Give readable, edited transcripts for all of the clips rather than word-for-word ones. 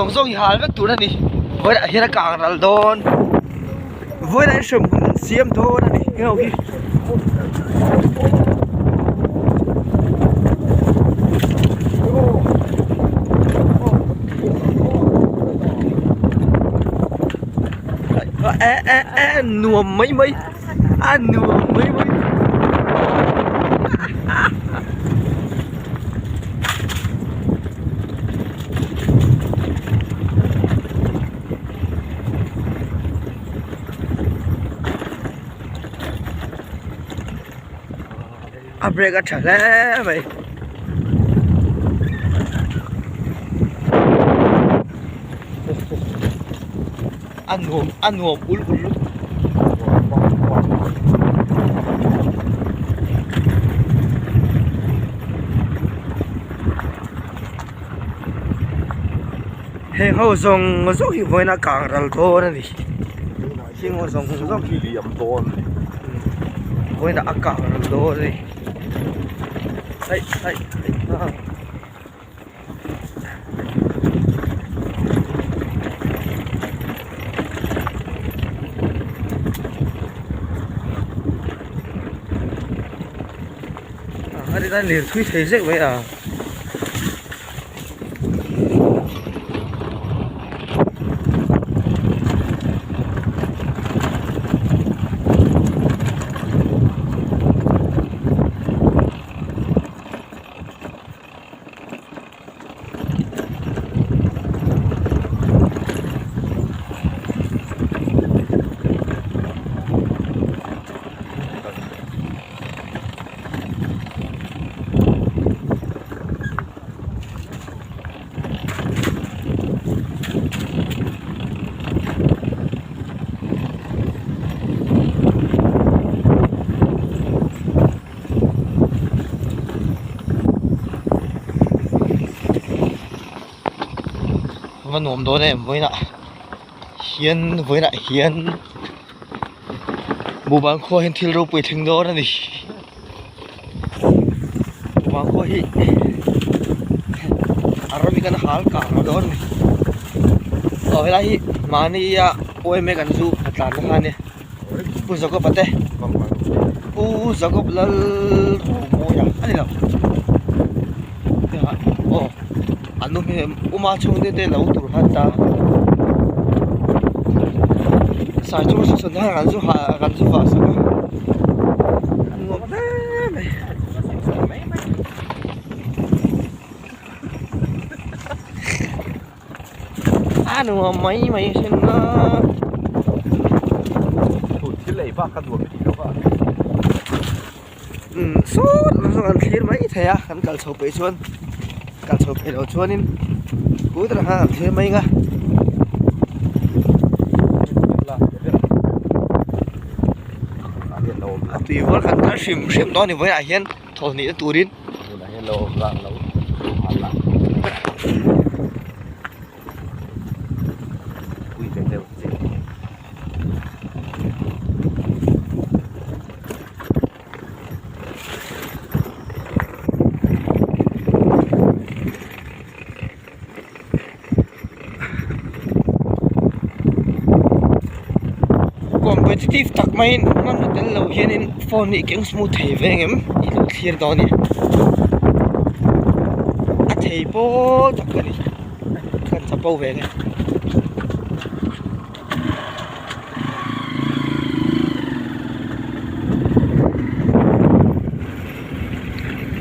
zawng zawng hi hal vek tur a ni vawiinah hian a kang ral dawn vawiinah hian hremhmun an siam dawn a ni heng ho hi. Eh eh eh nuam mai mai a nuam mai mai. A brake a tha hle mai. A nuam a nuam ul ul lutuk. Heng ho zawng zawng hi vawiin a kang ral dawn a ni heng ho zawng zawng hi liam dawn a ni vawiin a kang ral dawn a ni aih aih aih. Lir thui thei zek mai a. Va nuam dawn em vawiinah hian vawiinah hian Buhban khua hian thil ropui thleng dawn a ni Buhban khua hi a ram hi kan hal kang lo dawn a ni aw helai hi mahni a OMA kan zu a tlan na kha a nia. Pu Jacob-a te Pu Jacob lal Romawia a ni lo aw an nu hming Uma chhungte te lo tur khan ta sai chu sawn hian kan zu ha kan zu vah sak a a nuam hle mai. A nuam mai mai a hring a. Thil ei bak ka nuam i tih loh a. Umm sawt lam zawng an thlir mai thei a kan kal chho peih chuan kal chho peih loh chuanin pui tak khan an thlir mai ang a. A tui vawr khat kal hrim hrim dawn a ni vawiinah hian thawhhnih na turin. Competitive tak maiin hmanraw tel lo hianin phone hi keng smooth thei ve ang em tih lo thlir dawn a ni a thei pawl tak a ni kan chapo ve hle.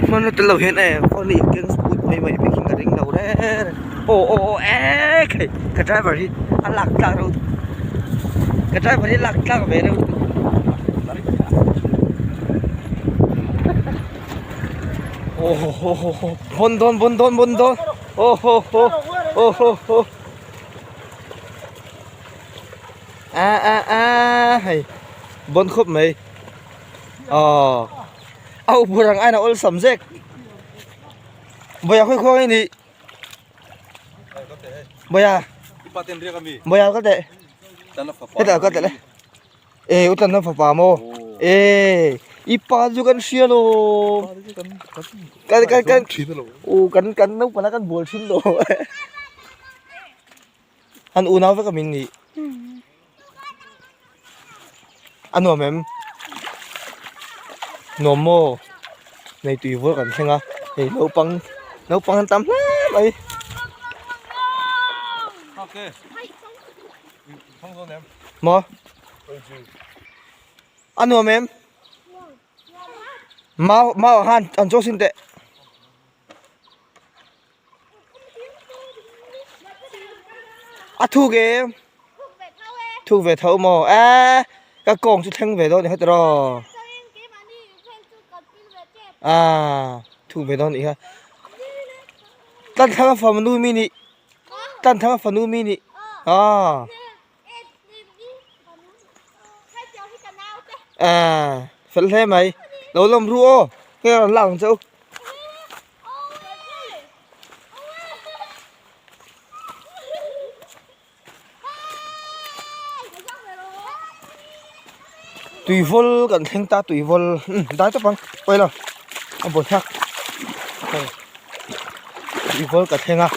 Hmanraw tel lo hian e phone hi keng smooth mai mai bik hi ka ring lo reng reng aw aw aw eee khai ka driver hi a lak tlak reuh ka driver hi a lak tlak ve reuh aw haw haw haw haw bawn dawn bawn dawn bawn dawn aw haw haw aw haw haw. A a a hei bawn khawp mai aw a upur ang aina awlsam zek bawia khawi khawi ni bawia bawia ka teh hetah ka teh le. E u tlanna fapa maw e i pa chu kan hria lo kan kan kan u kan kan naupang kan bual thin lo. An unau vek a min nih. A nuam em? Nuam maw? Nei tui vur kan thleng a, hei naupang naupang an tam hle mai. Maw? A nuam em? Mau mau ah khan an chaw sin teh. A thuk em? Thuk ve tho maw? Eee ka kawng chu thleng ve dawn ni kha tiraw? Aa thuk ve dawn nih kha. Tlan thlang a fanu mi nih tlan thlang a fanu mi nih aa. À, fel hle mai. Lo lawm ru aw. Nge rawn lak ang che u. Tuivawl kan thleng ta tuivawl umm dai tawp ang pawi lo a bawl thlak hei tuivawl ka thleng a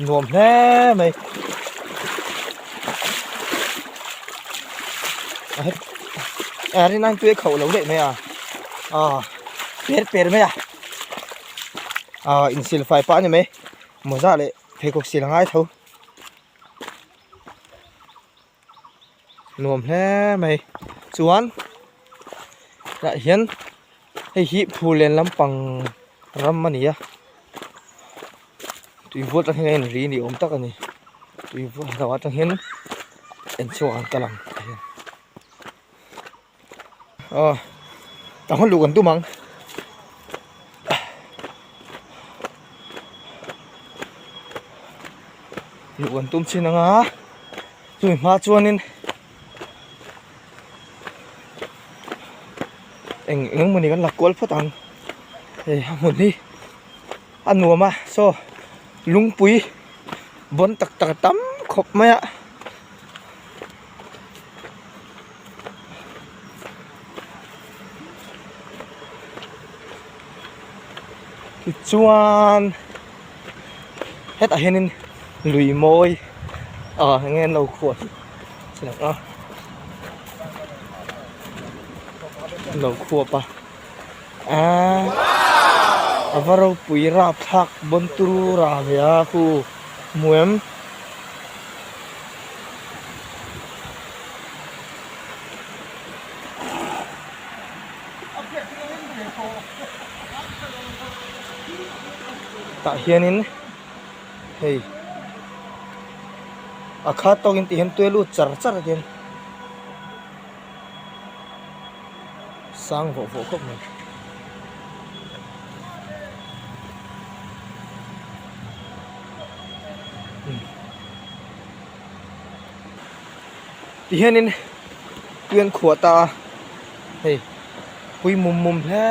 nuam hle mai a rin ang tui a khauh lo daih mai a ah per per mai a ah insil fai pah a ni mai mawza leh pheikhawk sil a ngai tho. Nuam hle mai chuan tah hian hei hi phul len lampang ram a ni a tui vawt atang hian a inri ni awm tak a ni tui vawt lo atang hian inchhuak an kal ang tah hian aw tah hawn luh kan tum ang. Luh kan tum chin ang a chumi hma chuanin eng eng emawni kan la kual phawt ang hei a hmun hi a nuam a saw lungpui bawn tak tak a tam khawp mai a. Tichuan hetah hianin lui mawi ah eng nge an lo khuah hi chi lang a an lo khuap a aaa a va ropui rapthlak bawn turu rah ve a khu hmu em. Tah hianin hei a khat tawkin tih hian tui a lut char char a tiang sang vawh vawh khawp mai. Ti hianin tui an khuah ta a hei pui mum mum hle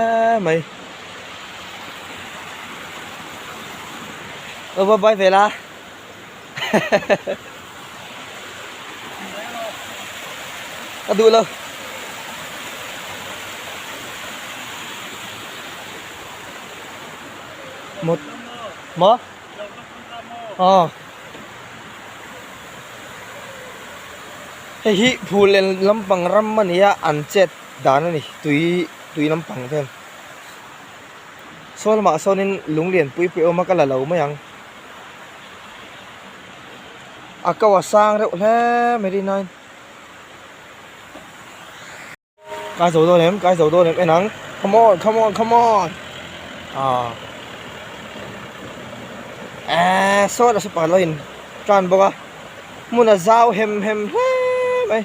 mai aw bye bye ve la ka duh lo một maw aw hei hi phul len lampang ram a ni a an chet dan a ni tui tui lampang vel saw lamah sawnin lung lian pui pui a awm a ka la lo mai ang a ko a sang reuh hle mai rin aiin. Kai zo dawn em kai zo dawn em en ang come on come on come on ah eh saw la saw pakhat lo in tan bawk a hmun a zau hem hem hle mai.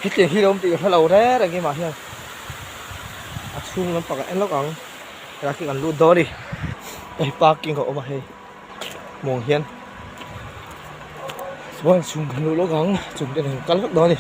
Hetiang hi lo awm tih ka hre lo reng reng keimah hian a chhung lampang ah en lawk ang helai khi kan lut dawn a ni hei parking a awm a hei hmuh ang hian chuan chhung kan luh lawk ang chung te nen kal vek dawn a ni.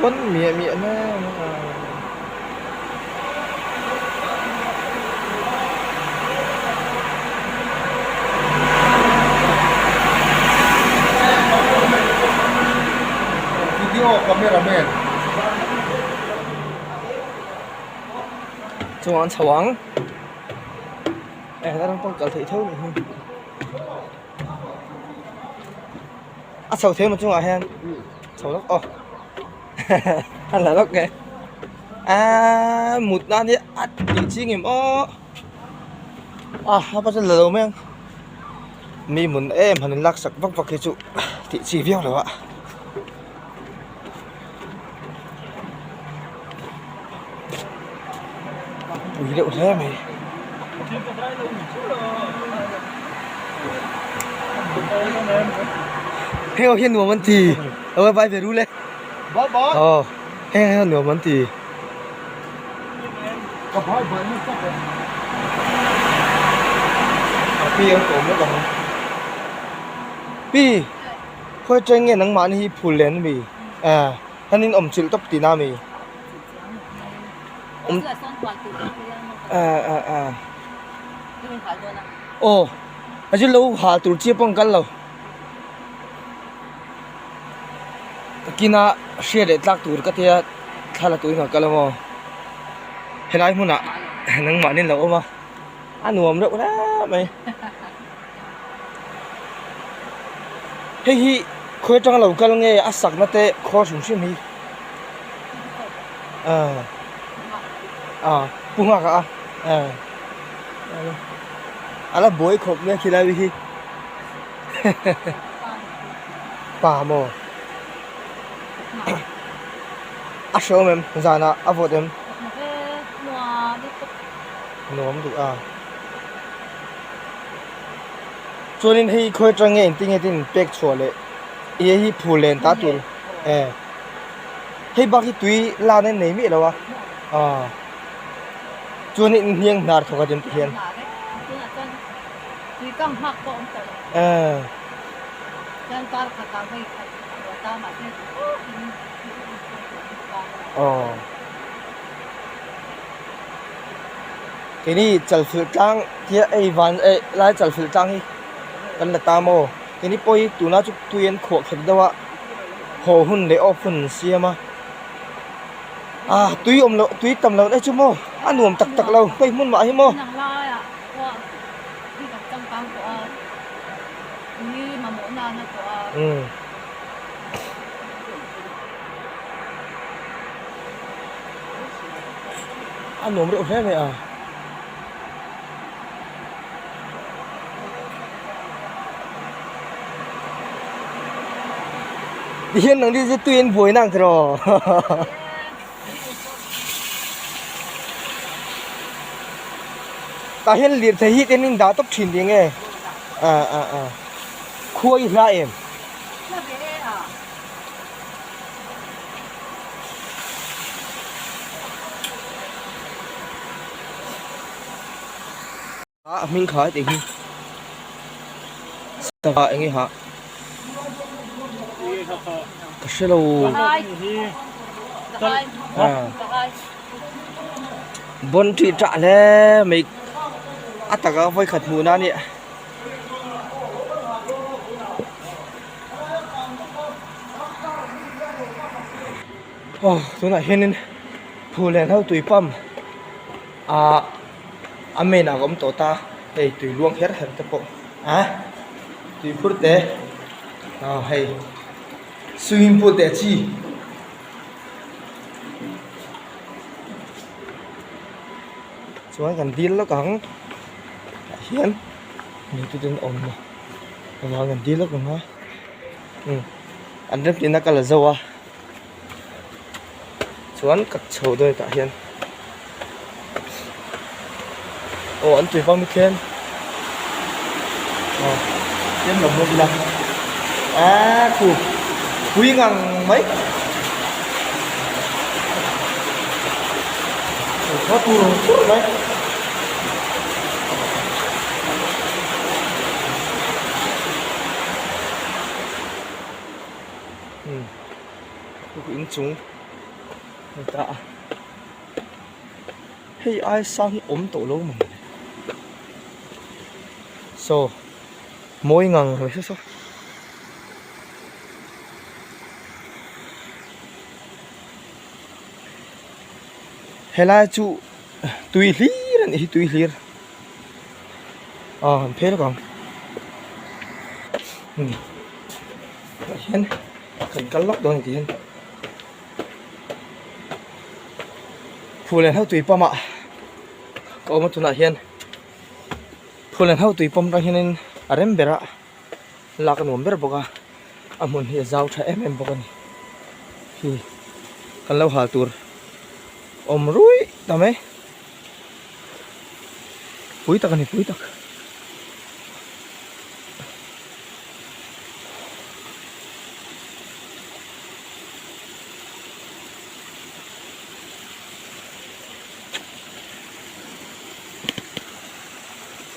Pawn miah miah hle mai a. Video cameraman. Chungah an chho ang. Eh ram pawh kal theih tho nih hi. A chho thei maw chungah hian chho lawk aw a la lawk nge aaa mut nan hi a tih ching em aw a a pasal la lo mai ang mi mun em han in lak sak vak vak hi chu tih chi viau lo a. Pui deuh hle mai. Heng ho hian nuam an ti alo vai ve rul e aw heng hian nuam an ti. Pi an kawm lawk ang pi. Khawi atang nge nangmahni hi phul len ami? Ah, han in awm chilh tawp tihna ami? Awm ah ah ah Aw, a chu lo hal tur chiah pawh an kal lo. Takina hriat leh tlak tur ka tia thla la turin ka kal a maw? Helai hmunah nangmahni an lo awm a, a nuam reuh hle mai. Hei hi khawi atanga lo kal nge a sakna te khawl hrim hrim hi ah ah pu nghak a ah a la buai khawp mai a khilai hi pa maw a hreawm em zanah a vawt em nuam duh a. Chuanin hei khawi atang nge engtin nge tin pek chhuah leh hei hi phul len ta tur eh hei bak hi tui lan a nei miah lo a ah chuanin inhniang hnar thawk a tin ti hian eh aw. Keini chalfilh tlang hi hei van eh lai chalfilh tlang hi kan la ta maw keini pawh hi tuna chu tui an khuah kher deuh a haw hun leh off hun an siam a ah tui awm loh tui tam loh na chu maw a nuam tak tak lo hei hmun mah hi maw. A nuam reuh hle mai a. Tihian nang hi tui an buai nang tiraw. Tah hian lirthei hi ten in dah tawp thin ding e. Ah ah ah. Khua i hla em? A hming kha tih hi sava eng nge hah ka hre lo bawn ṭih ṭah hle mai a taka vawikhat hmuh na a nia. Aw tunah hianin phul len ho tui pump ah a main ah a awm tawh ta hei tui luang kher kher te pawh ah tui phur te aw hei swimming pool te chi chuan kan dil lawk ang tah hian mi te an awm a avang kan dil lawk ang a umm an remtihna ka la zo a chuan ka chho dawn tah hian aw an tui vang mi tlem aw tlem lo bawk ila aaa khu pui ngang mai khaw tur tur mai. Umm inchung. Ni ta a hei ai sang hi awm tawh lo maw le saw mawi ngang mai saw saw. Helai chu tui hlir a nih hi tui hlir ah an phel vang tah hian kan kal lawk dawn a ni tih hian phul leh hlauh tui pump ah ka awm a tunah hian phul leh hlauh tui pump atang hianin a rem ber a. Lak a nuam ber bawk a, a hmun hi a zau tha em em bawk a ni. Hi kan lo hal tur awm ruih ta mai. Pui tak a ni pui tak.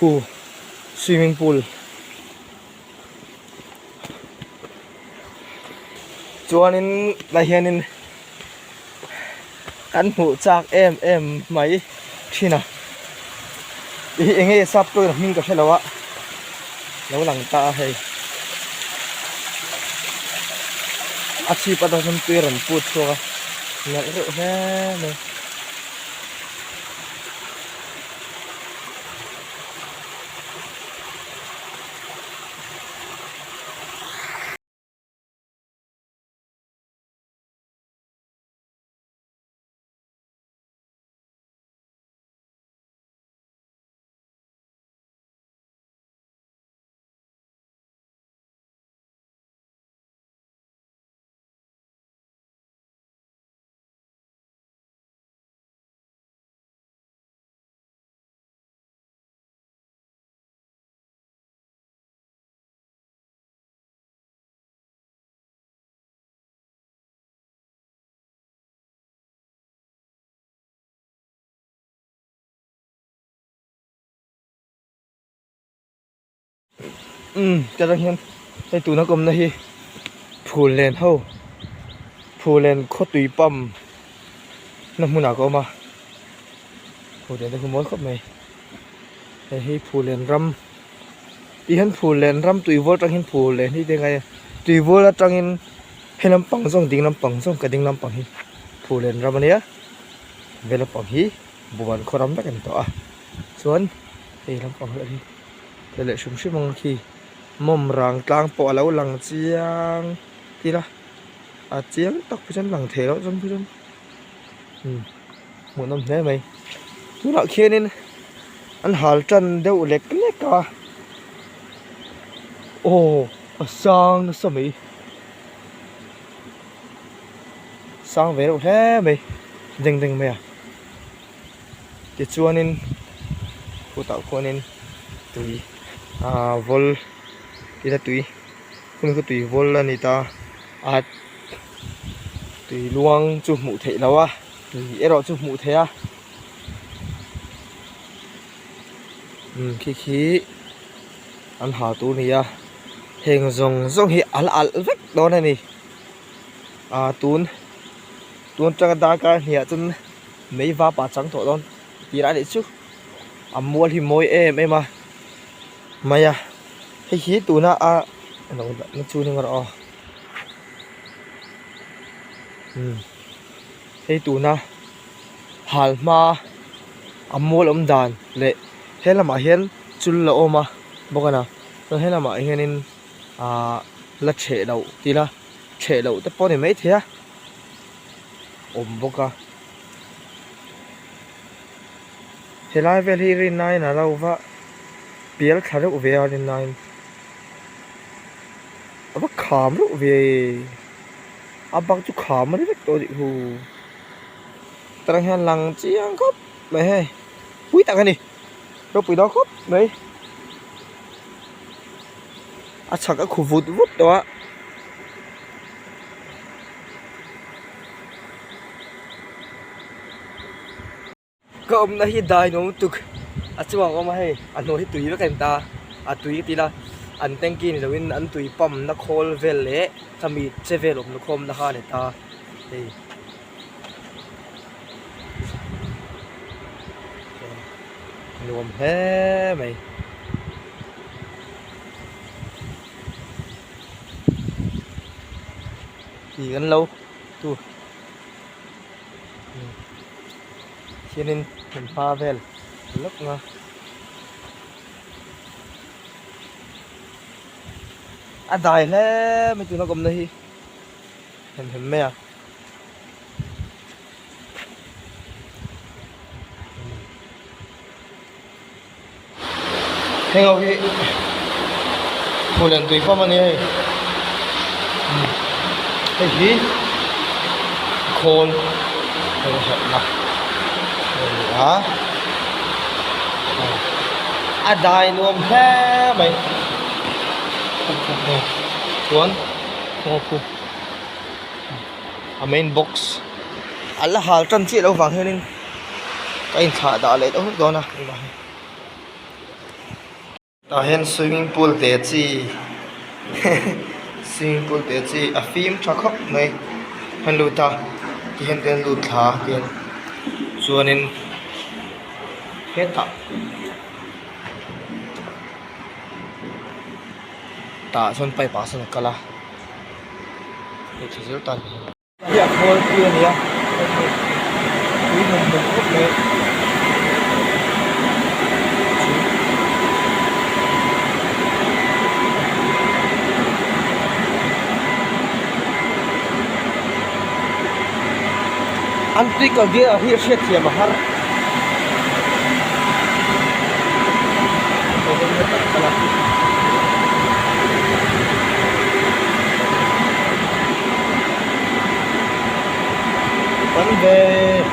Khu swimming pool. Chuanin tah hianin kan hmuh chak em em mai thin a ih eng nge sap tawng hming ka hre lo a lo lang ta a hei a chhip atang sawn tui a rawn put chhuak a nalh reuh hle mai. Umm ka tang hian hei tuna ka awmna hi phul len ho phul len khawtui pump na hmunah ka awm a phul len te khu mawi khawp mai hei hi phul len ram tih hian phul len ram tui vawl atang hian phul len hi te ngai a tui vawl atangin he lampang zawng ding lampang zawng ka ding lampang hi phul len ram ania vei lampang hi buan khaw ram vek a ni tawh a chuan hei lampang hi. Thei leh hrim hrim ang khi mawm rang tlang pawh a lo lang chiang ila a chiang tak pawh chuan lang thei loh chuan phei chuan umm hmuhnawm hle mai tunah khianin an hal tan deuh lek lek a aw a sang nasa mai sang ve reuh hle mai deng deng mai a. Tichuanin khutah khuanin tui ahh vawl ila tui khumi kha tui vawl a ni ta a tui luang chu hmuh theih loh a tui erawh chu hmuh theih a umm khi khi an ha tur a ni a heng zawng zawng hi a la alh vek dawn a ni ah tun tun atanga darkar hniah chuan. Mei va pa chang tawh dawn tih lah leh chu a mual hi mawi em em a mai a hei hi tuna a lo na chu ni rawh aw umm hei tuna hal hma a mual awm dan leh he lamah hian chul a awm a bawk a na chuan he lamah hianin ahh la chheh loh tih la chheh loh te pawh a ni maithei a. Awm bawk a helai vel hi rinaiin a lo va pial thla reuh ve a rinaiin a va kham reuh ve a bak chu kham a ni vek tawh a nih hu tah hian lang chiang khawp mai hei pui tak a ni ropui dawn khawp mai a chhak a khu vut vut tawh a. Ka awmna hi dai nuam lutuk a chungah ka awm a hei a hnuai hi tui vek a ni ta a tui ka ti ila an tanky ni loin an tui pump na khawl vel leh khami che vel awmna khawmna kha a ni ta hei. Nuam hle mai. Tih kan lo tu hianin hmunhma vel lawk nga. A dai hle mai tuna ka awmna hi hem hem mai a. Heng ho hi hmuhlen tui fam a ni hei hei hi khawl hei herhna a ni a a dai nuam hle mai chuan kawngphu. A main box a la hal tan chiah loh vang hianin ka inthlah dah leh deuh dawn a tah hian swimming pool te chi swimming pool te chi a fim tha khawp mai an lut a tihian te an lut thla a tihian chuanin hetah tah chuan pipe ah sawn a kal a. Hi a khawl pui a ni a tui hmun hmun khawp mai an tui kal dial ang hi a hriat thiam a har. Bắn về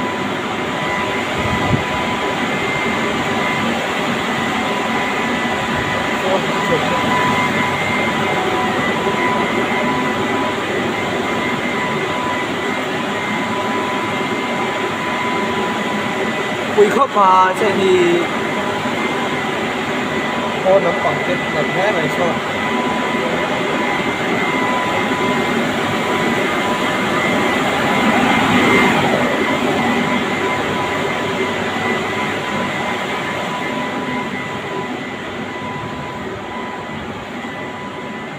Pui khawp a che hi Pawn lampang te nalh hle mai saw.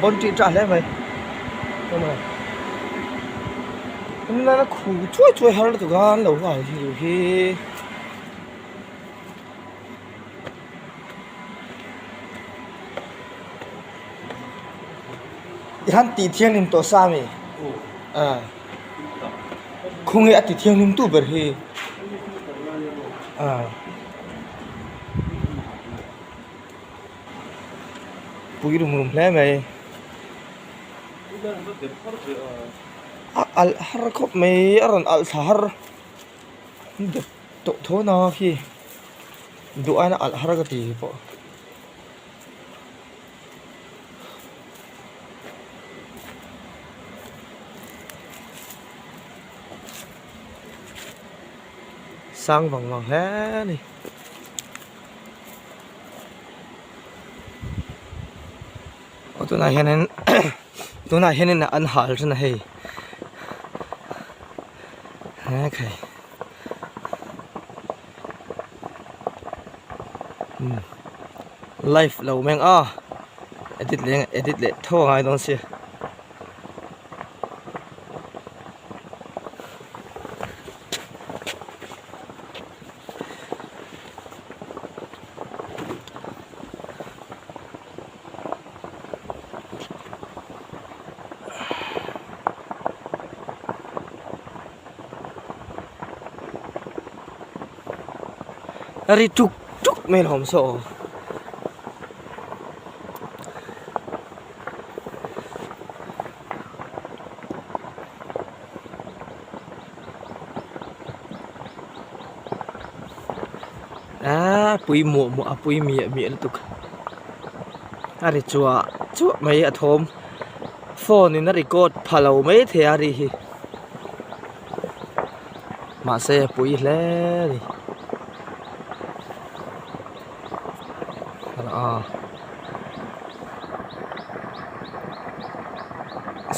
Bon tih tah hle mai nana khu chuai chuai har lutuk a an lo hal hi duh hi. I han tih thianghlim tawh sa ami ah khawnge a ti thianghlim tu ber hi ah pui rum rum hle mai a alh har khawp mai a rawn alh thla har Tawh tho na khi duh aina alh har ka ti pawh. Sang vang vang hle a ni. Aw tunah hianin tunah hianin an hal thin a hei okay um live lo meng a edit leh edit leh tho a ngai dawn sia. A ri tuk tuk mai alawm saw. Aaa pui muah muah a pui miah miah lutuk a ri chuah chuah mai a thawm phone in a record pha lo mai thei a ri hi mahse a pui hle a ni ah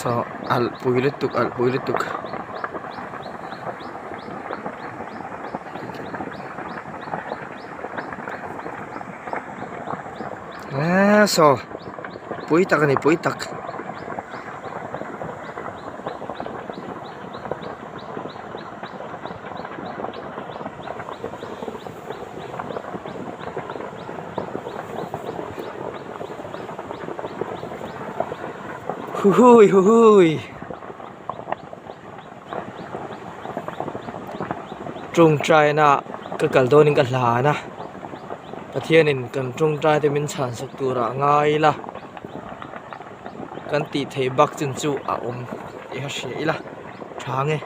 saw alh pui lutuk alh pui lutuk. Eee saw pui tak a ni pui tak. Huhui huhui tawngtaina ka kal dawnin ka hlan a Pathianin kan tawngtai te min chhan sak turah a ngai ila kan tih theih bak chin chu a awm tih kha hria ila tha nge.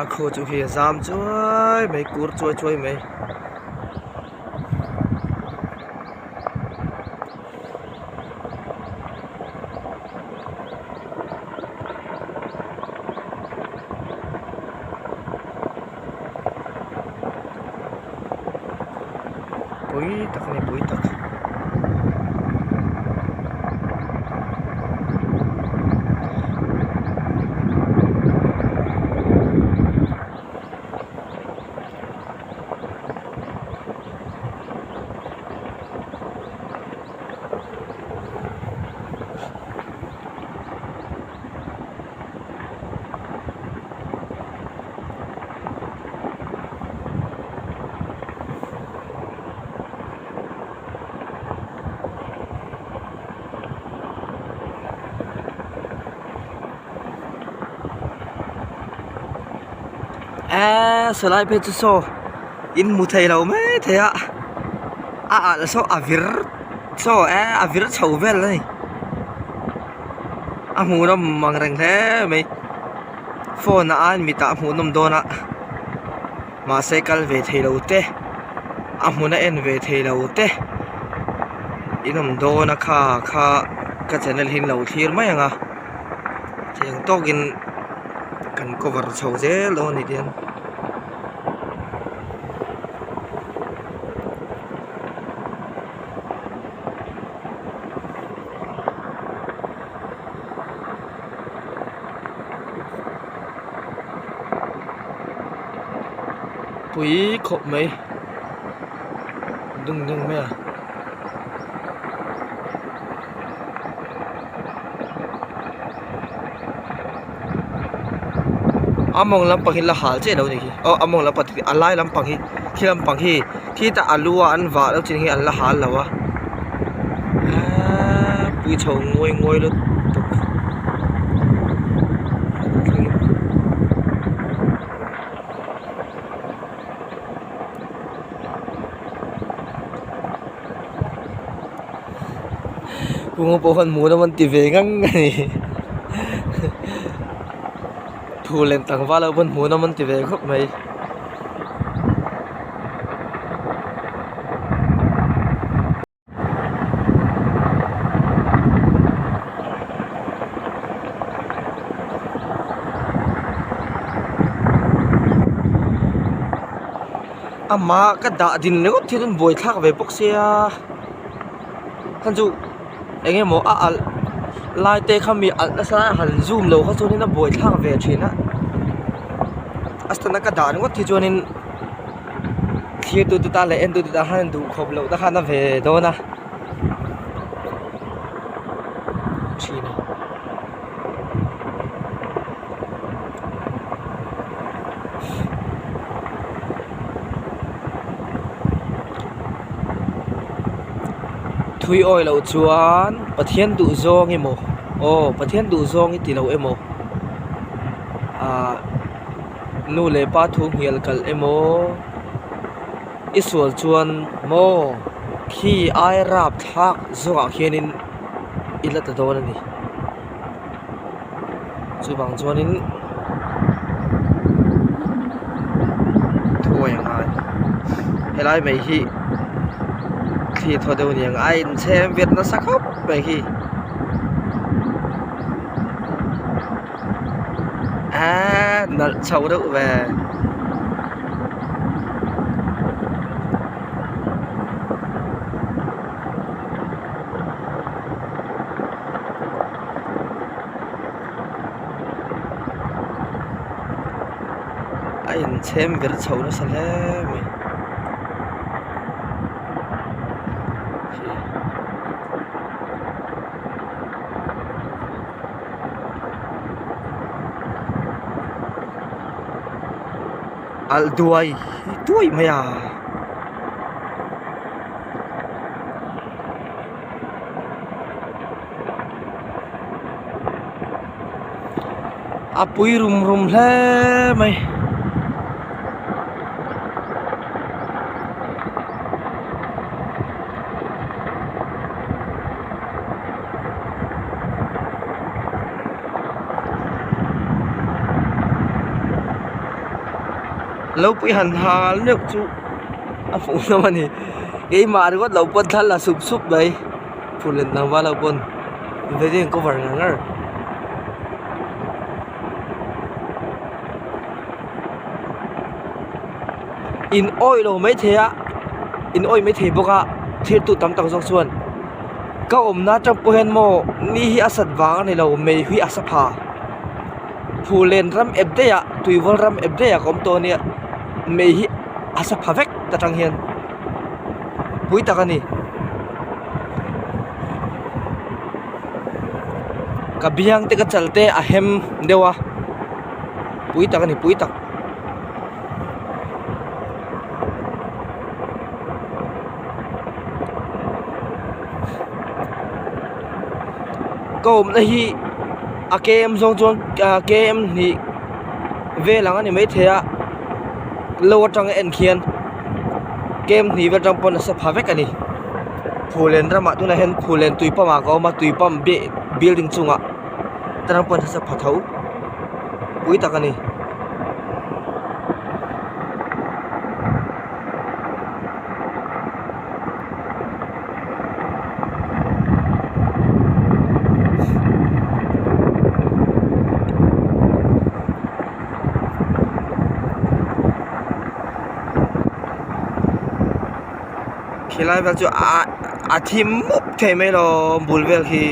A khaw chu khi a zam chuai mai kur chuai chuai mai. Pui tak a ni pui tak. Eee sawlai phei chu saw in hmu thei lo mai thei a a alh saw a vir saw eee a vir chho vel a ni a hmuhnawm ang reng hle mai phone ah a mitah a hmuhnawm dawn a mahse kal ve thei lo te a hmun a en ve thei lo te in awm dawn a kha kha ka channel hi an lo thlir mai ang a tiang tawkin kan cover chho zel dawn a ni tiang. Pui khawp mai dung dung mai a. A mawng lampang hi la hal chiah lo a ni hi aw a mawng lampang a lai lampang hi khi lampang hi khitah alu a an vah loh chin hi an la hal lo a aaa pui chho ngawi ngawi lutuk. Kunga pawh khan hmuh nawm an ti ve ngang a ni thu lem tlangval ho pawn hmuh nawm an ti ve khawp mai. Amah ka dah din ringawt hi chuan buaithlak ve bawk sia khan chu eng emaw a alh lai te kha mi alh nasa lai a han zoom lo kha chuanin a buaithlak ve thin a a stand a ka dah ringawt hi chuanin thlir tu te tan leh en tu te tan khan duh khawp loh te khan a ve dawn a thin a. Thui awi loh chuan Pathian duh zawng emaw aw Pathian duh zawng i ti lo emaw ah nu leh pa thu hnial kalh emaw i sual chuan maw khi ai rap thlak zawkah khianin i la ta dawn a ni. Chuvang chuanin thuai a ngai helai mai hi thli thaw deuh aniang a inchhem vet nasa khawp mai hi aaa nalh chho deuh ve. inchhem ber chho nasa hle mai. Alh duai duai mai a. A pui rum rum hle mai. Lo pui han hal meuh chu a fuh hlawm a ni keimah ringawt lo pawn thla la sup sup mai phul en tlangval ho pawn wedding cover ngar ngar. In awih lo maithei a in awih maithei bawk a thil tu tam tak zawk chuan ka awmna atang pawh hian maw ni hi a sat vang a ni lo mei hi a sa pha phullen ram ep daih ah tuivawl ram ep daih ah ka awm tawh a nia mei hi a sa pha vek ta tang hian pui tak a ni ka biang te ka chal te a hem deuh a pui tak a ni pui tak. Ka awmna hi a km zawng chuan ah km hnih vel ang a ni maithei a lo atanga en khian km hnih vel atang pawn a sa pha vek a ni phullen ramah tunah hian phullen tui pump ah ka awm a tui pump building chungah atang pawn a sa pha tho pui tak a ni. Khilai vel chu ah a thim mup thei mai lo bul vel khi.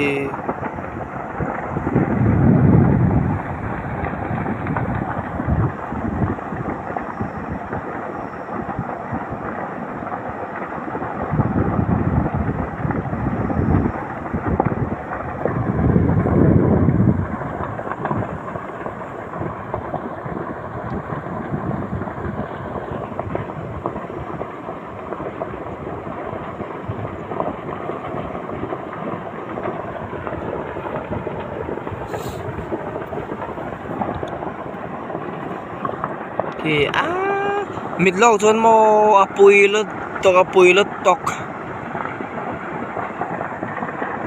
Khi aaa mit lawk chuan maw a pui lutuk a pui lutuk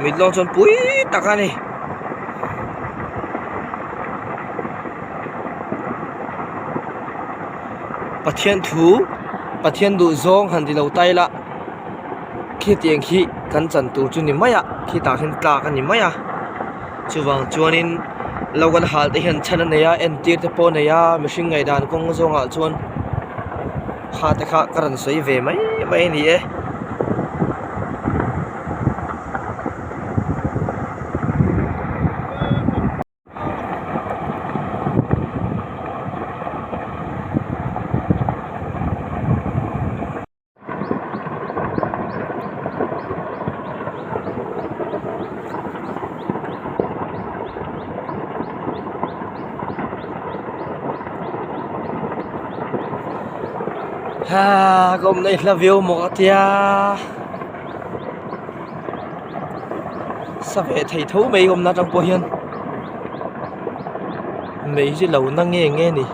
mit lawk chuan pui tak a ni. Pathian thu Pathian duh zawng han ti lo ta ila khitiang khi kan chan tur chu ni mai a khitah khian tlak a ni mai a chuvang chuanin lo kan hal te hian chhan a nei a entir te pawh a nei a mihring ngaihdan kawng zawngah chuan kha te kha ka rawn sawi ve mai mai a ni e. Ha ka awm na i hla viau maw ka tia sa ve thei tho mai awmna atang pawh hian mei hi lo na nge nge a ni.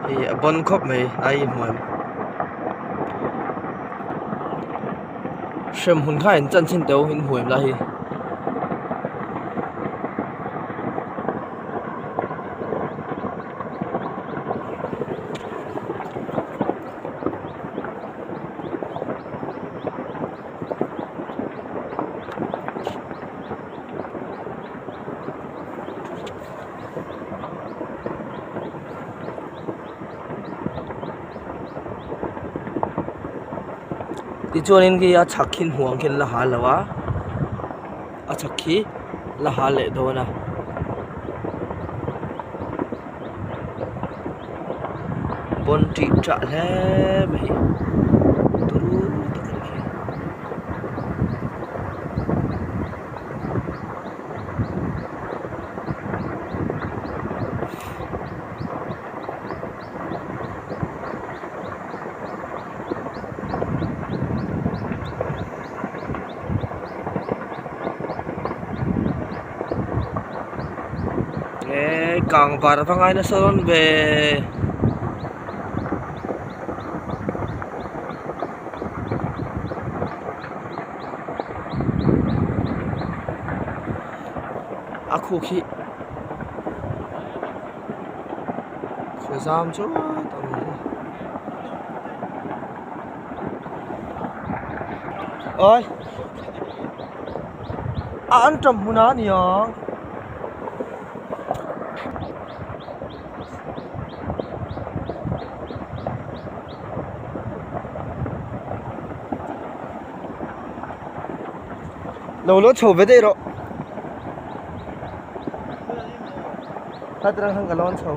Hei a bawn khawp mai ai hmuam hremhmun kha in chan chin teuh in hmuam lai hi. Tichuanin khi a chhak khi hmuh ang khian la hal lo a, a chhak khi la hal leh dawn a. Pawn tih tah hle mai turu tak a ni khi. Eee kang var va ngai nasa dawn ve. A khu khi khaw zam chu tak a ni oi a an ṭam hmun a niang. Lo lo chho ve daih rawh heta khan ka lawn chho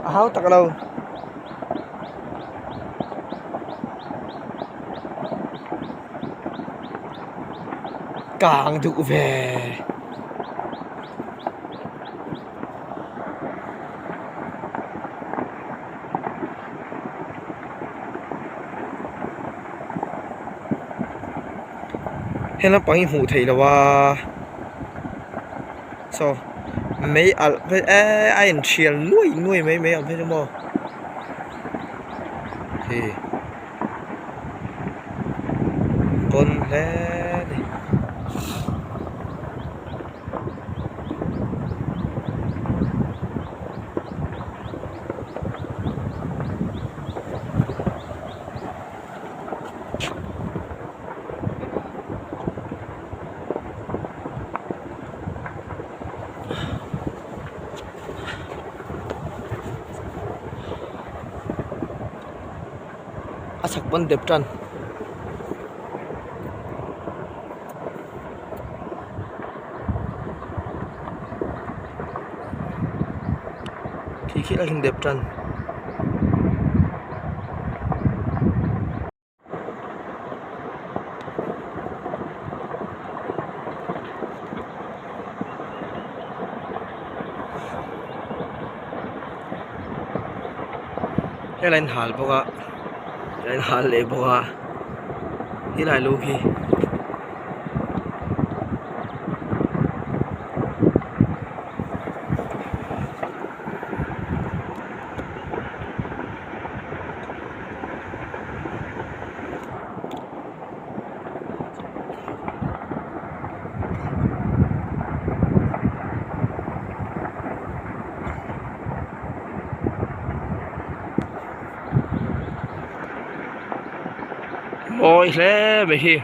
a hau tak lo. Kang duh ve. He lampang hi hmuh theih loh a saw mei alh phei eee a inthial nuai nuai mai mai ang phei chu maw hei pawn hle a ni. A chhak pawn dep tan. Khi khi a in dep tan. Helai an hal bawk a helai an hal leh bawk a helai lu hi. Mawi hle mai hi.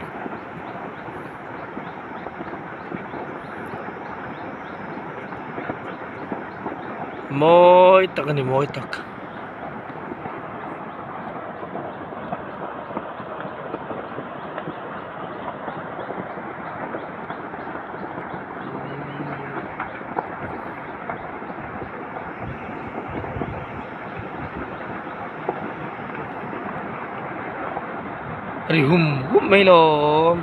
Mawi tak a ni mawi tak. Ri hum hum mai lawm.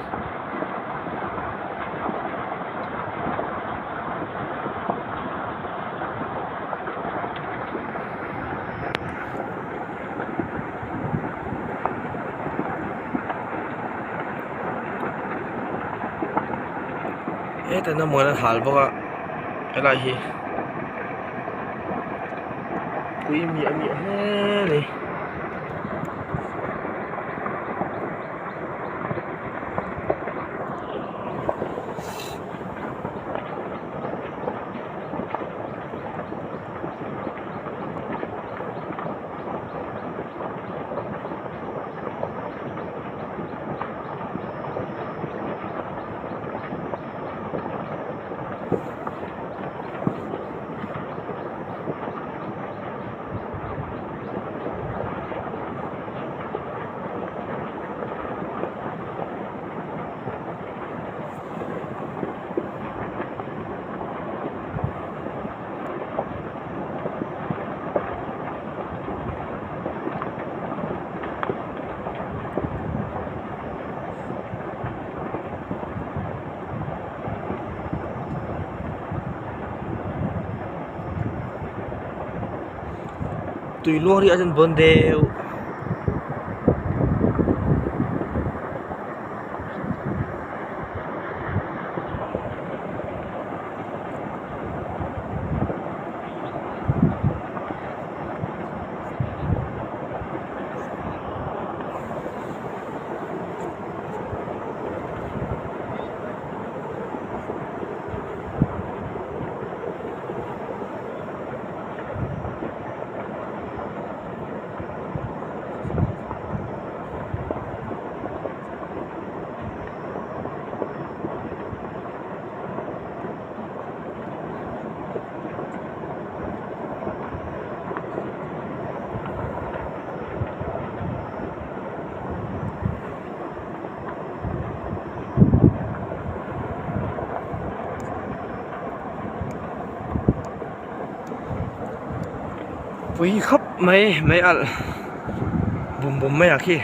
Hetah hian muan an hal bawk a helai hi pui miah miah hle a ni. Tui luang ri a chuan bawn deuh. Pui khawp mai mai alh bum bum mai ah khi.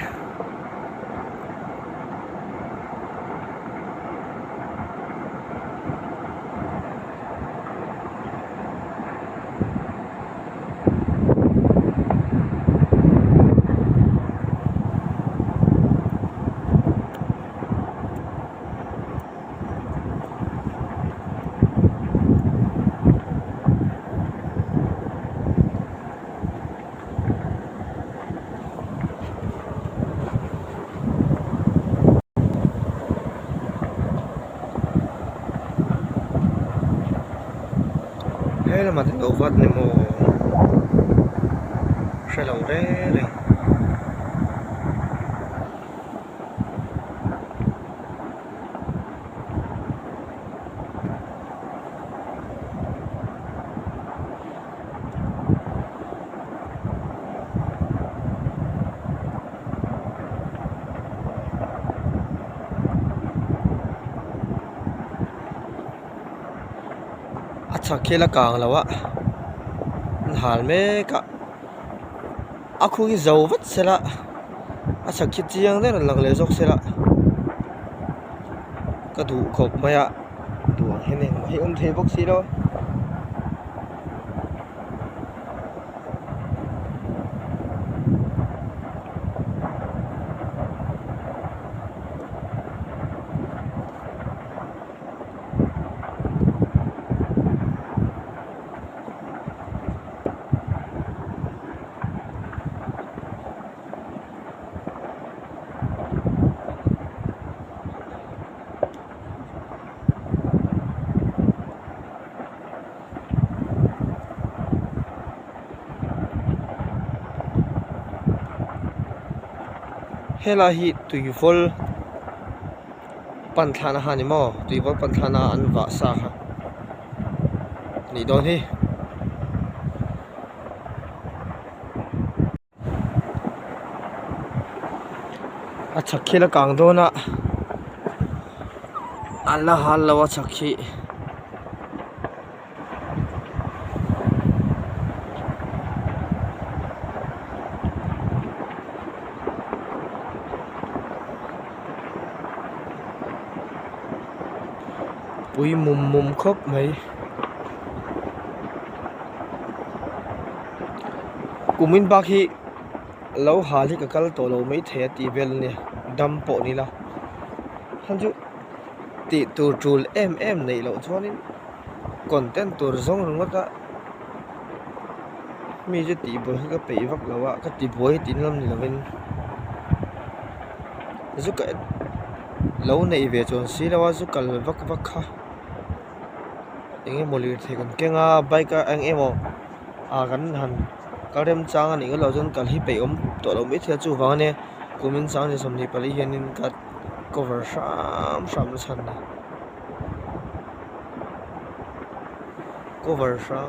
He lamah te lo vat ni maw hre lo reng reng. A chhak khi la kang lo a an hal mek a a khu hi zo vat sela a chhak khi chiang deuhin rawn lang leh zawk sela ka duh khawp mai a duh ang hian engmah hi awm thei bawk si lo. Helai hi tuivawl pan thlahna kha a ni maw tuivawl pan thlahna an vah sa kha a nih dawn hi. A chhak khi la kang dawn a an la hal lo a chhak hi. Pui mum mum khawp mai. Kumin bak hi lo hal hi ka kal tawh lo maithei a tih vel a nia dam pawh ni la hman chu tih tur tul em em neih loh chuanin content tur zawng ringawt a mi chu tih buai hi ka peih vak lo a ka ti buai tih na lam ni lovin zu ka lo neih ve chuan si lo a zu kal vak vak kha. Eng emaw lirthei kan keng a bike a eng emaw ah kan han kal remchang a nih loh chuan kal hi peih awm tawh loh maithei a chuvang ania kumin sang 24 hianin ka cover hram hram na chhan a cover hram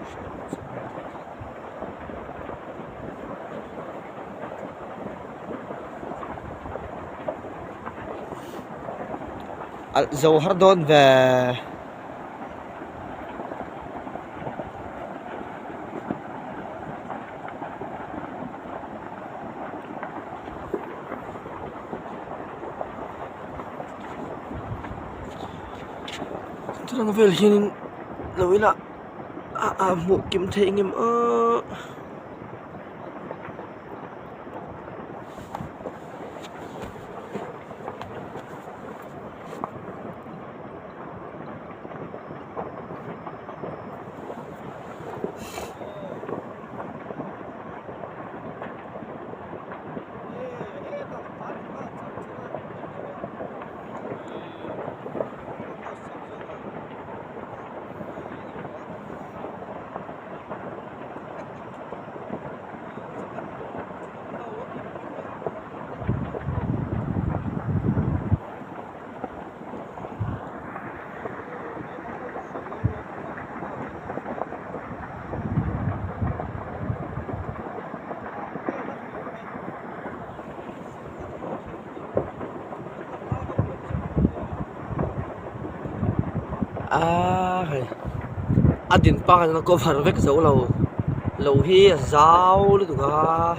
hram na chhan a. Alh zo har dawn ve. Chutiang vel hianin lo ila a hmuh kim theih ngem aw. Aaa hei a din pa hian a cover vek zo lo lo hi a zau lutuk a.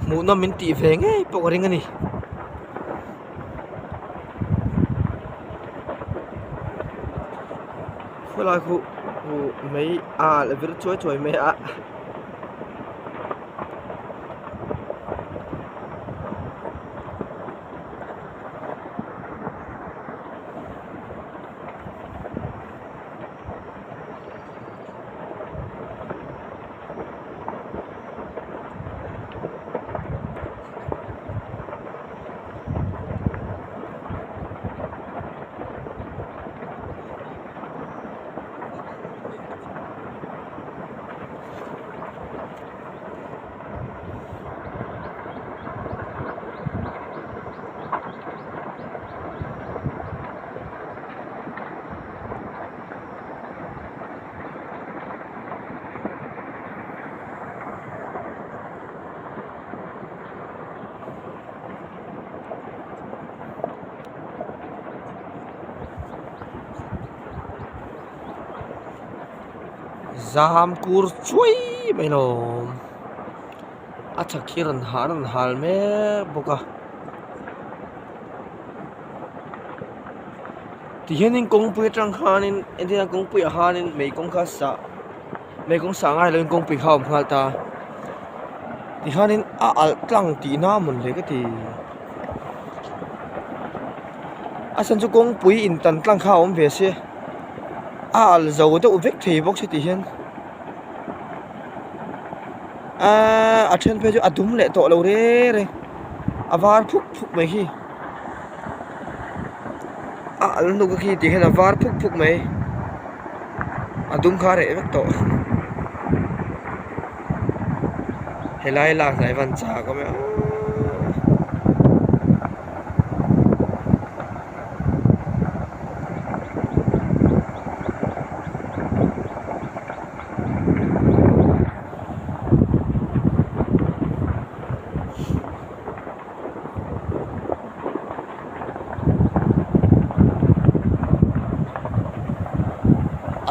Hmuhnawm min tih ve ngei pawh ka ring a ni. Khawlai khu huh mai a alh vir chuai chuai mai a. Zam kur chuai mai lawm a chhak hi rawn hal rawn hal mek bawk a tihianin kawngpui atang khanin entirnan kawngpui ah khanin mei kawng kha sah mei kawng sah ngai lovin kawngpui kha a awm nghal ta tihianin a alh tlang tihna a mawn le ka ti a chhan chu kawngpui in tan tlang kha a awm ve sia a alh zo deuh vek thei bawk si tihian aaa a then phei chu a dum leh tawh lo reng reng a var phuk phuk mai hi. A alh hnuk a khi tih hian a var phuk phuk mai a dum kha a reh vek tawh helai lak hnai van chak awm e aww.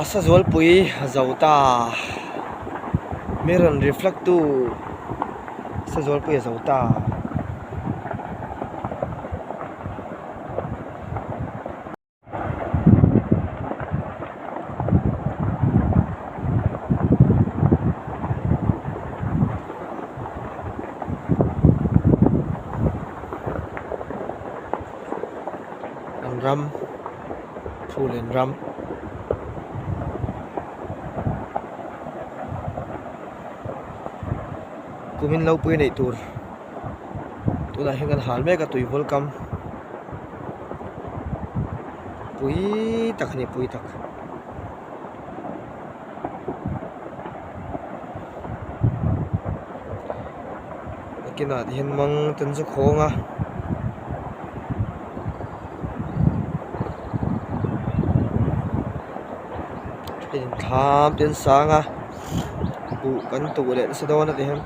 A sazualpui a zo ta mi rawn reflect tu sazualpui a zo ta. An ram phullen ram kumin lo pui neih tur tunah hian kan hal mek a tui vawl kam. Pui tak a ni pui tak. Nakinah te hian mang ten chu khawng a. Then thlam te an sang a buh kan tuh leh nasa dawn a ti hian.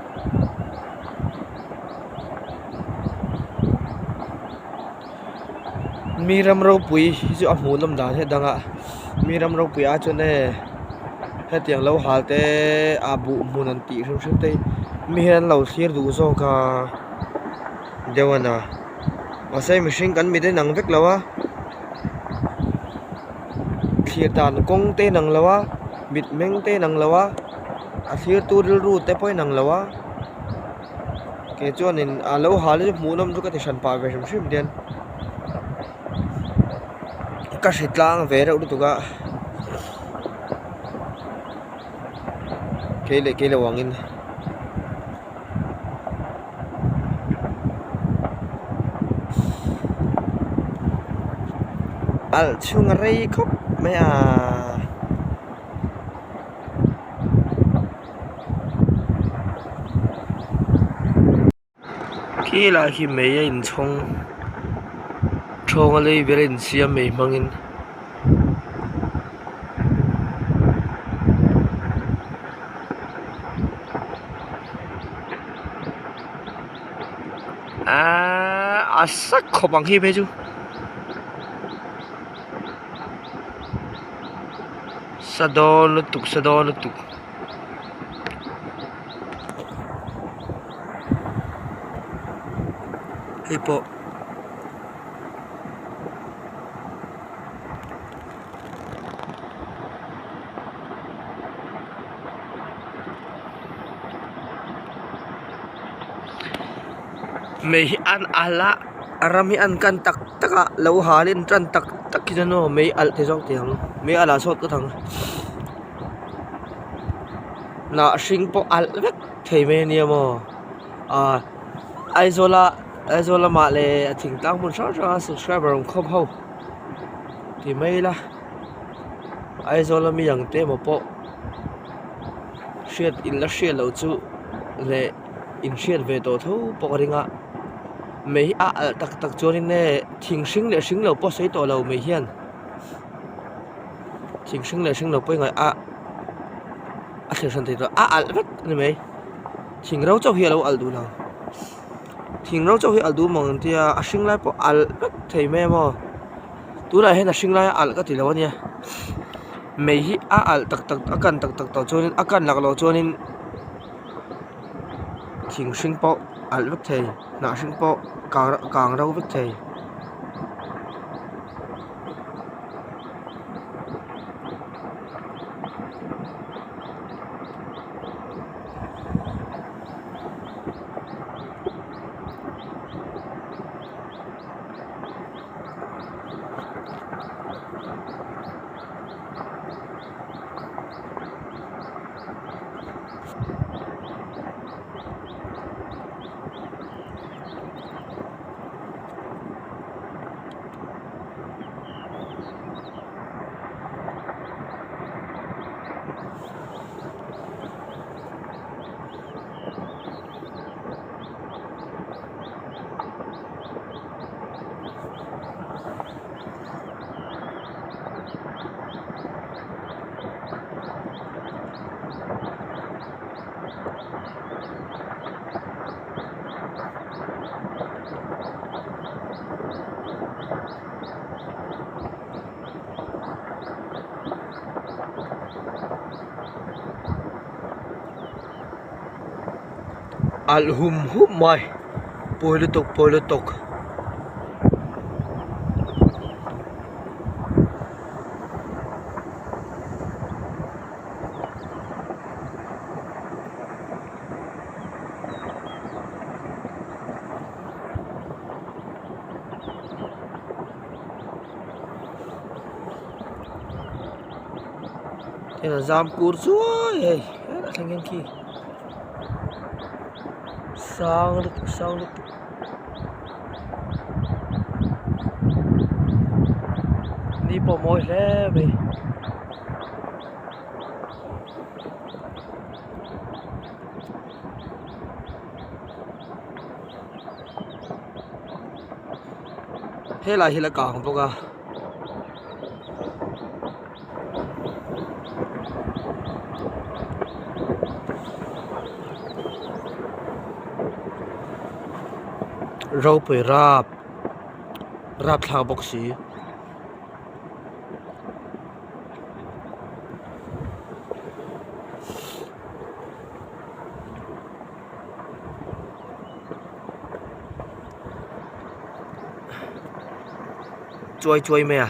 Mi ram ropui hi chu a hmuh nawm dan hi a dang a mi ram ropui ah chuan e hetiang lo hal te ah buh hmun an tih hrim hrim te hi mi hian an lo thlir duh zawk a deuh a na mahse mihring kan mit a inang vek lo a thlir dan kawng te a inang lo a mitmeng te a inang lo a a thlir tu rilru te pawh a inang lo a. Kei chuanin a lo hal hi hmuh nawm chu ka ti hran pah ve hrim hrim hian ka hre tlang ve reuh lutuk a kei leh kei lo angin. Alh chhung a rei khawp mai a. Khi lai khi mei a inchhawng thawng a lei ber a insiam mei hmangin. Aaa a sak khawp ang khi phei chu sa dawn lutuk sa dawn lutuk. Hei pawh. Mei hi an alh a a ram hi an kan tak tak a lo halin tan tak tak hi chuan aw mei alh te zawk tih ang mei alh ah sawt ka thang hnah hring pawh alh vek thei mai ania maw ah Aizawl a Aizawl lamah leh a thingtlang hmun hrang hrang a subscriber awm khawm ho ti mai ila Aizawl ami ang te emaw pawh hriat in la hriat loh chu leh in hriat ve tawh tho pawh ka ring a mei hi a alh tak tak chuanin e thing hring leh hring lo pawh sawi tawh lo mei hian thing hring leh hring lo pawh i ngaih a a thlir hran thei tawh a alh vek a ni mai thing ro chauh hi a lo alh duh lo thing ro chauh hi a alh duh maw ang tia a hring lai pawh a alh vek thei mai a maw tunah hian a hring lai a alh ka ti lo a nia mei hi a alh tak tak a kan tak tak tawh chuanin a kan lak loh chuanin thing hring pawh alh vek thei hnah hring pawh kang kang ro vek thei. Alh hum hum mai pawi lutuk pawi lutuk. Hei a zam kur chuai hei helai thleng hian khi sang lutuk sang lutuk. Ni pawh mawi hle mai. Helai hi la kang bawk a. Ropui rap rapthlak bawk si. Chuai chuai mai a.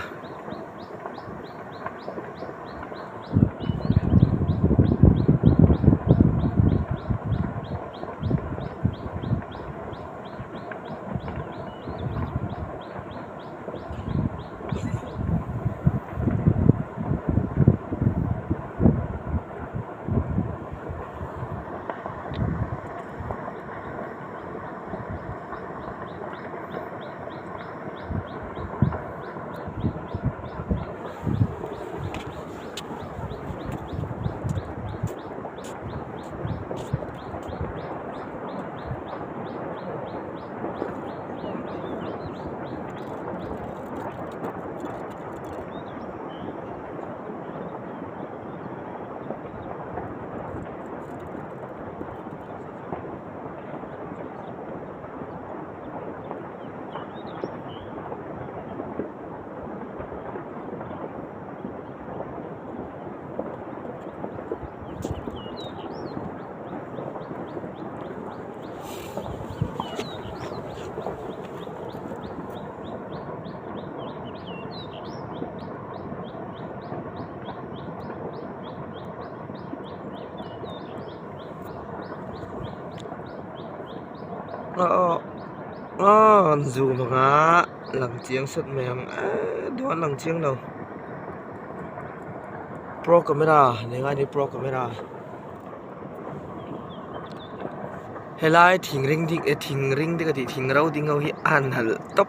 Aw aw an zoom ang a lang chiang sawt mai ang eee duh an lang chiang lo pro camera ni ngai a ni pro camera helai thing ring ding eh thing ring te ka tih thing ro ding ho hi a han nalh tawp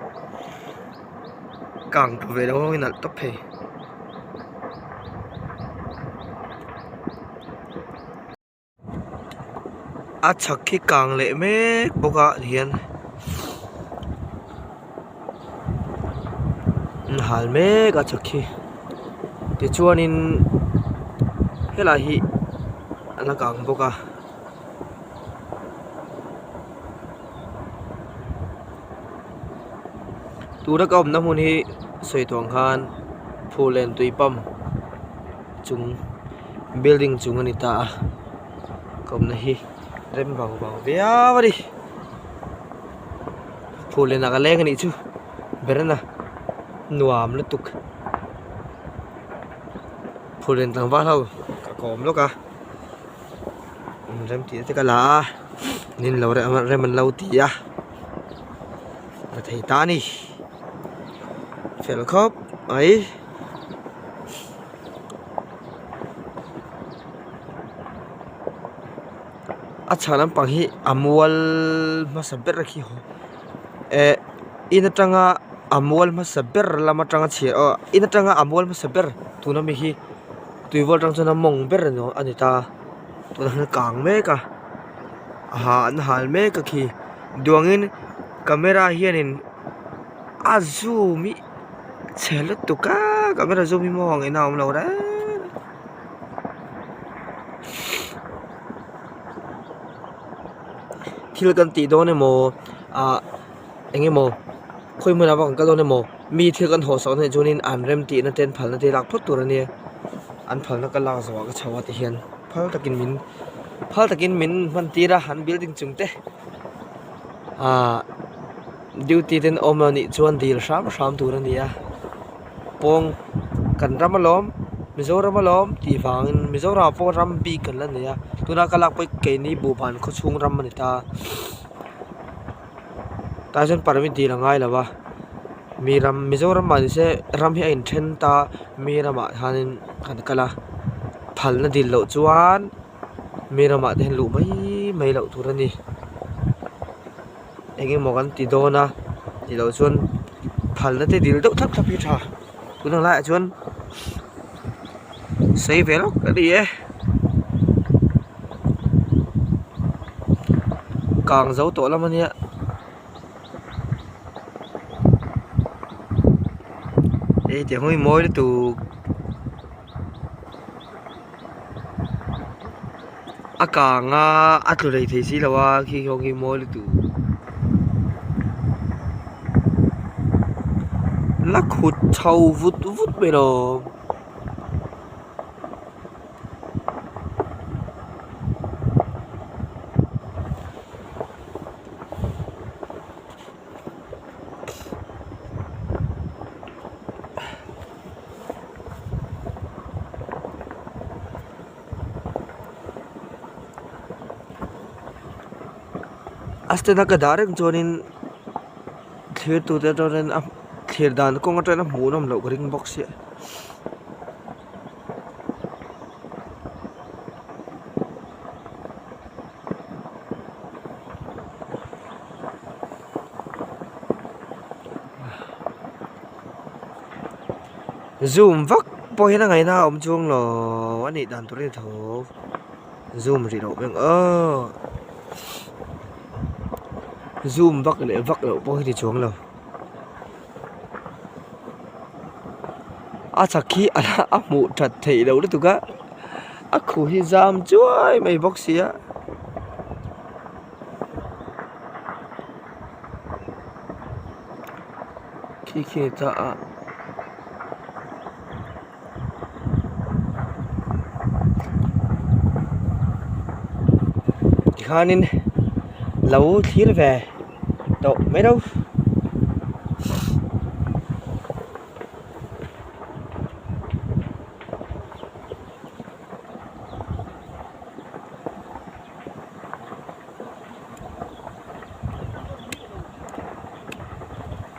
kang phu ve lo ho hi nalh tawp thei. A chhak khi kang leh mek bawk a hian an hal mek a chhak khi tichuanin helai hi a la kang bawk a. Tuna ka awmna hmun hi sawi tawh ang khan phullen tui pump chung building chung a ni ta a ka awmna hi rem vang vang viau a ni phullen ah ka leng a nih chu berana nuam lutuk phullen tlangval ho ka kawm lawk a rem tih te ka la a nin lo rem an lo ti a la thei ta a ni fel khawp mai. A chhah lampang hi a mual hmasa ber khi eh in atanga a mual hmasa ber lam atanga chhiar aw in atanga a mual hmasa ber tuna mi hi tuivawl atang chuan a mawng ber a ni ta tunah hian a kang mek a ha an hal mek a khi duangin camera hianin a zoom hi chhe lutuk a camera zoom hi maw ang ina awm lo reng thil kan tih dawn emaw ah eng emaw khawi hmunah pawh kan kal dawn emaw mi thil kan haw sak anih chuanin an rem tihna te an phalna te lak phawt tur ania an phalna ka lak zawh ah ka chho a ti hian phal takin min phal takin min hman tir a an building chung te ah. Duty te an awm anih chuan dil hram hram tur a ni a pawng kan ram alawm Mizoram alawm tih vangin Mizoram ah pawh ram bik kan la nei a tuna ka lak pawh hi keini buhban khaw chhung ram a ni ta tah chuan permit dil a ngai lo a mi ram Mizoram mah nise ram hi a inthen ta mi ramah hianin kan kal a phalna dil loh chuan mi ramah te hian luh mai mai loh tur a ni. Eng emaw kan ti dawn a tih loh chuan phalna te dil deuh thlap thlap hi tha tuna laiah chuan sei ve lawk a ni e kang zo tawh lam ania hei tiang hi mawi lutuk. A kang a a tlu lei thei si lo a khi nghawng hi mawi lutuk la khut chho vut vut mai lawm. A stand a ka dah reng chuanin thlir tute atangin a thlir dan kawng atangin a hmuhnawm loh ka ring bawk sia. Zoom vak pawh hian a ngaihna a awm chuang lo a nih dan tur a ni tho zoom rih loh beng aw zoom vak leh vak loh pawh hi ti chuang lo a chak hi a hmuh that theih loh lutuk a a khu hi zam chuai mai bawk sia. Khi khi ni ta a tikhanin lo thlir ve tawh mai reuh.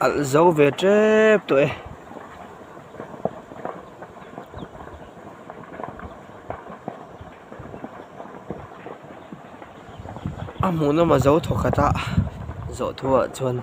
Alh zo ve tep tawh e. A hmuhnawm a zo thawkhat a zawh thu ah chuan.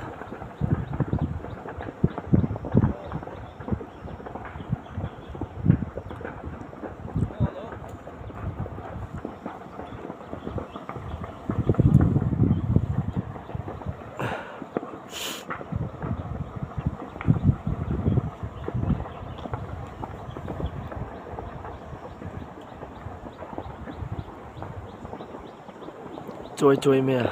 Chuai chuai mai a.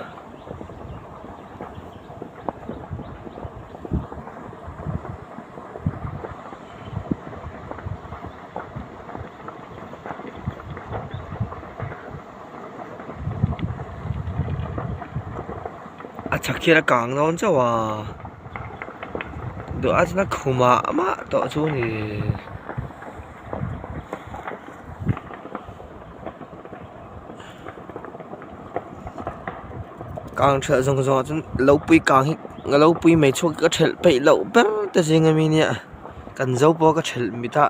A chhak hian a kang dawn chauh a duh a chuan a khumah mah tawh chu a ni. Kang thelh zawng zawng ah chuan lo pui kang hi lo pui mai chhuak ka thelh peih loh ber te zing ami nia kan zo pawh ka thelh mit a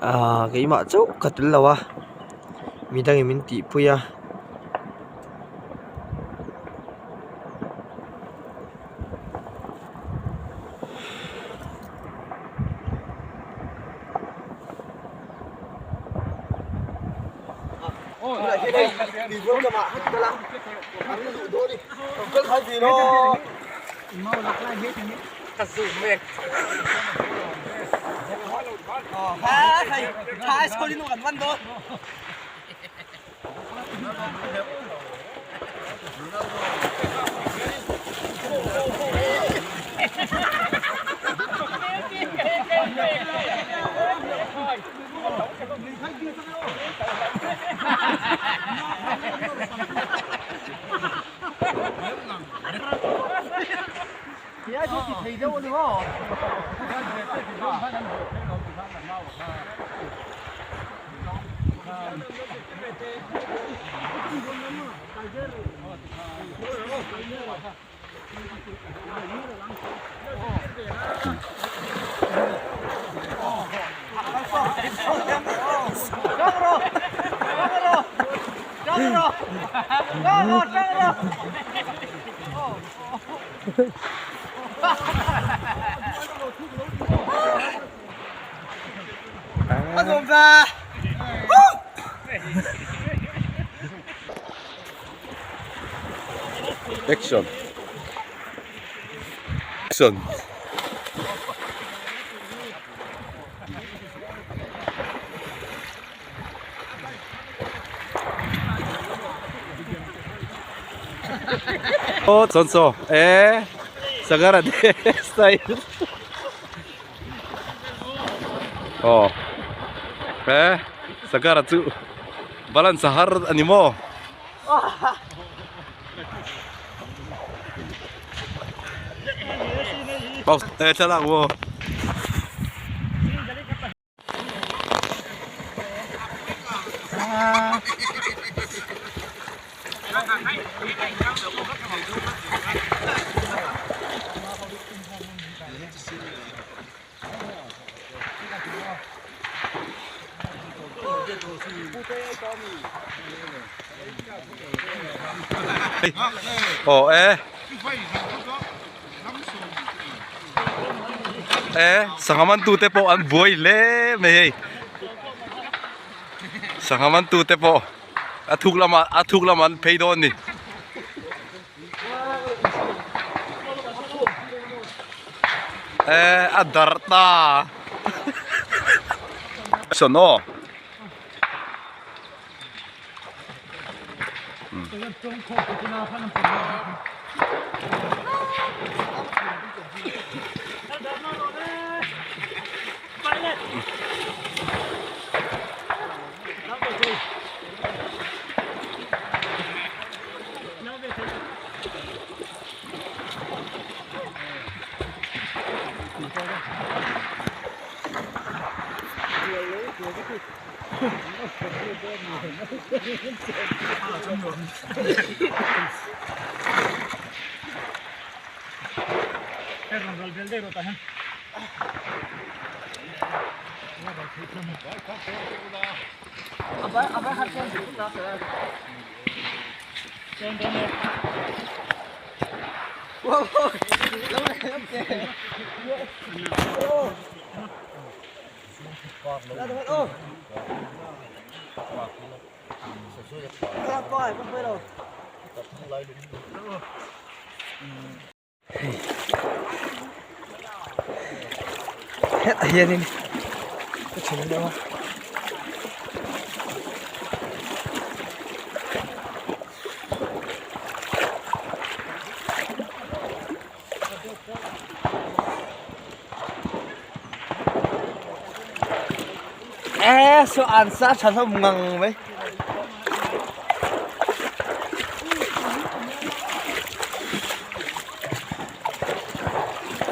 ahh keimah chauh ka tel lo a midangin min tihpui a. Action Action Oh, Sonso. Eh, Sagara de style. Aw he Sagara chu balance a har a ni maw? Aw he thlalak maw? Aw e e sangha man tute pawh an buai hle mai hei sangha man tute pawh a thuk lamah a thuk lamah an phei dawn a ni. Eh a darh ta sawn aw Hetah hianin ka chhun deuh a. Ê, sao ăn sát thật không ngần vậy?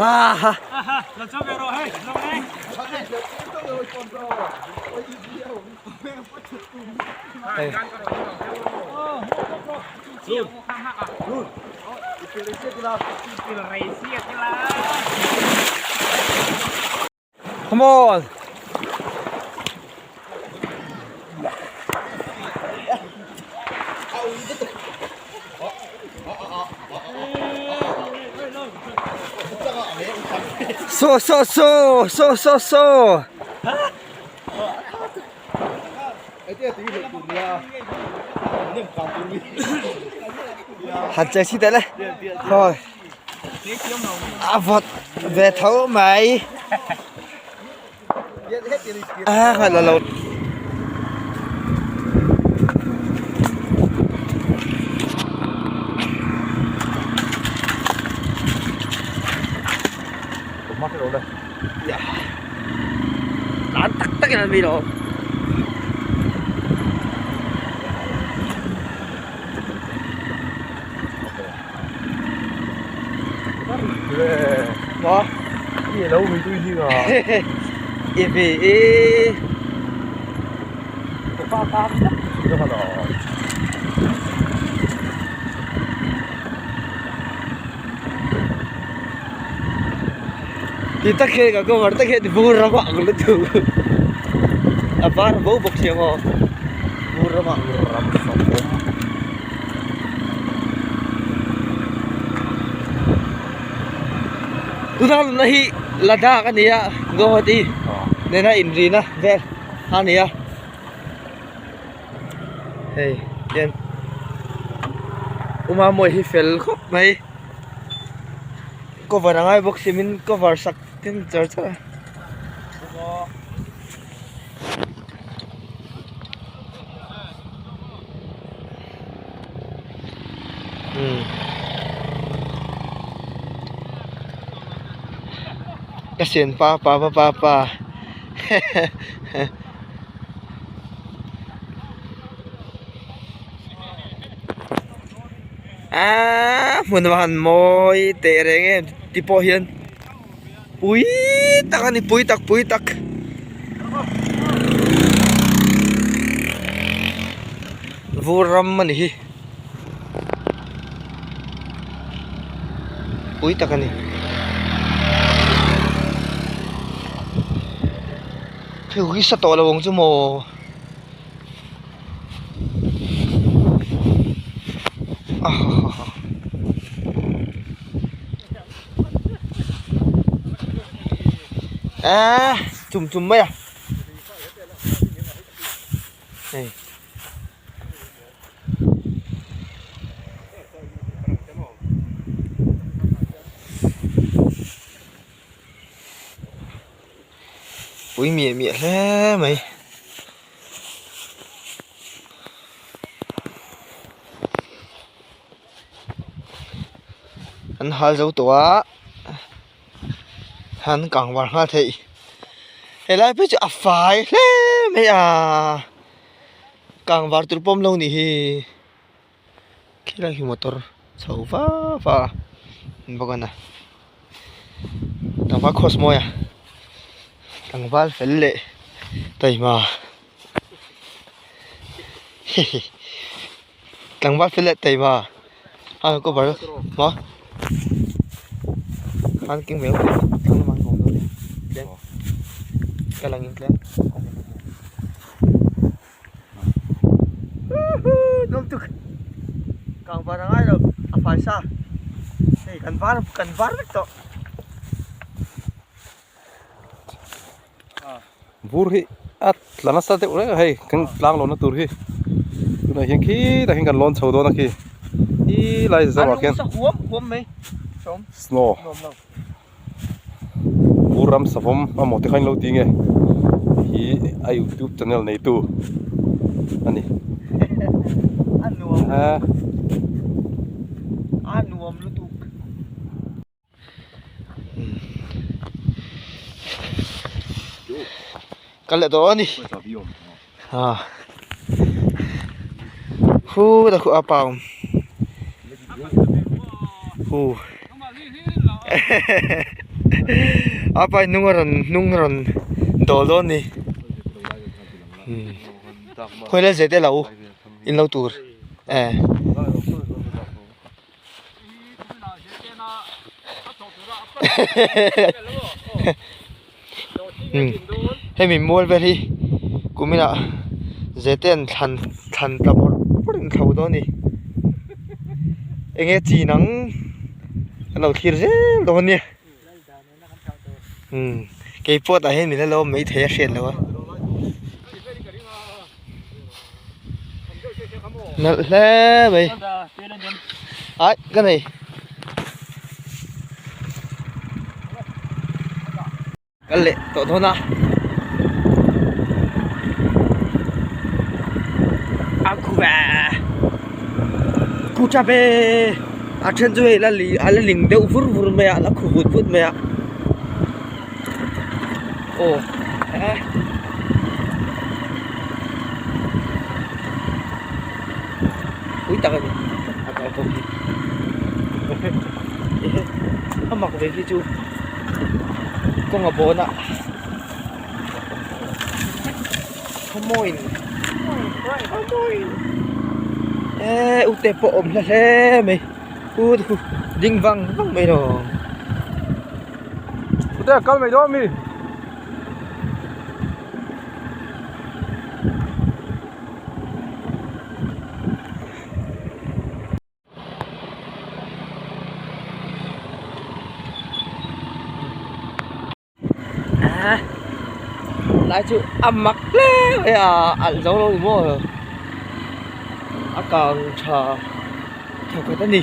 À ha. Hey. Come on. So so so so so so. Han che si teh le. Thôi. A vawt ve tho mai. A la lo. Tlan tak tak in an mi lo. Maw? I vi i Ti tak hian ka cover tak hian vur ram ah ang lutuk a var bo bawk sia maw vur ram ah tuna na hi Ladakh a ni a Guwahati nena inrina vel a ni a hei hian uma mawi hi fel khawp mai. Cover a ngai bawk si min cover sak tin char char a. Ka sian pa pa pa pa pa Aaa hmun a han mawi teh reng em ti pawh hian pui tak a ni pui tak pui tak. Vur ram a ni hi pui tak a ni. Hei hi sa tawh lo ang chu maw. A chum chum mai a hei pui miah miah hle mai. An hal zo tawh a an kang var nghal theih helai phei chu a fai hle mai a kang var tur pawm lo nih hi khilai hi motor chho va va a ni bawk a na tlangval cross mawi a tlangval fel leh taima. Hehe tlangval fel leh taima a cover maw. Khan keng ve tlem thlang lamah an awm dawn nia tlem ka lang in tlem nuam tuk kang var a ngai lo a fai sa hei kan var kan var vek tawh. Vur hi a tla nasa deuh reng a hei kan tlang lohna tur hi tunah hian khitah hian kan lawn chho dawn a khi khi lai zauh ah khian snow vur ram savawm amaw te kha in lo ti nge hi a youtube channel neitu a ni. Kal leh tawh a ni hu ta khu a pa awm hu a pa in hnung a rawn hnung a rawn dawl dawn a ni khawi lai zet elo in lo tur eh. Hemi mual vel hi kuminah zeten thlan thlan tla bawrh bawrh in thlo dawn a ni enge chin ang an lo thlir zel dawn a nia keipawh tah hian min la lo awm maithei a hriat loh a nalh hle mai ai ka nei kal leh tawh dawn a a khu ve khu tha ve a then chu hei la li a la ling deuh vur vur mai a a la khu vut vut mai a aw eh pui tak a ni a kal kawng hi a mak ve hi chu kawng a bawn a khawmawiin khawmawiin eee ute pawh awm hla hle mai u ding vang vang mai lo. Ute a kal mai dawn mi. À, lai chu a mak hle mai a alh zo lo ni maw a kang tha thawkhat a ni.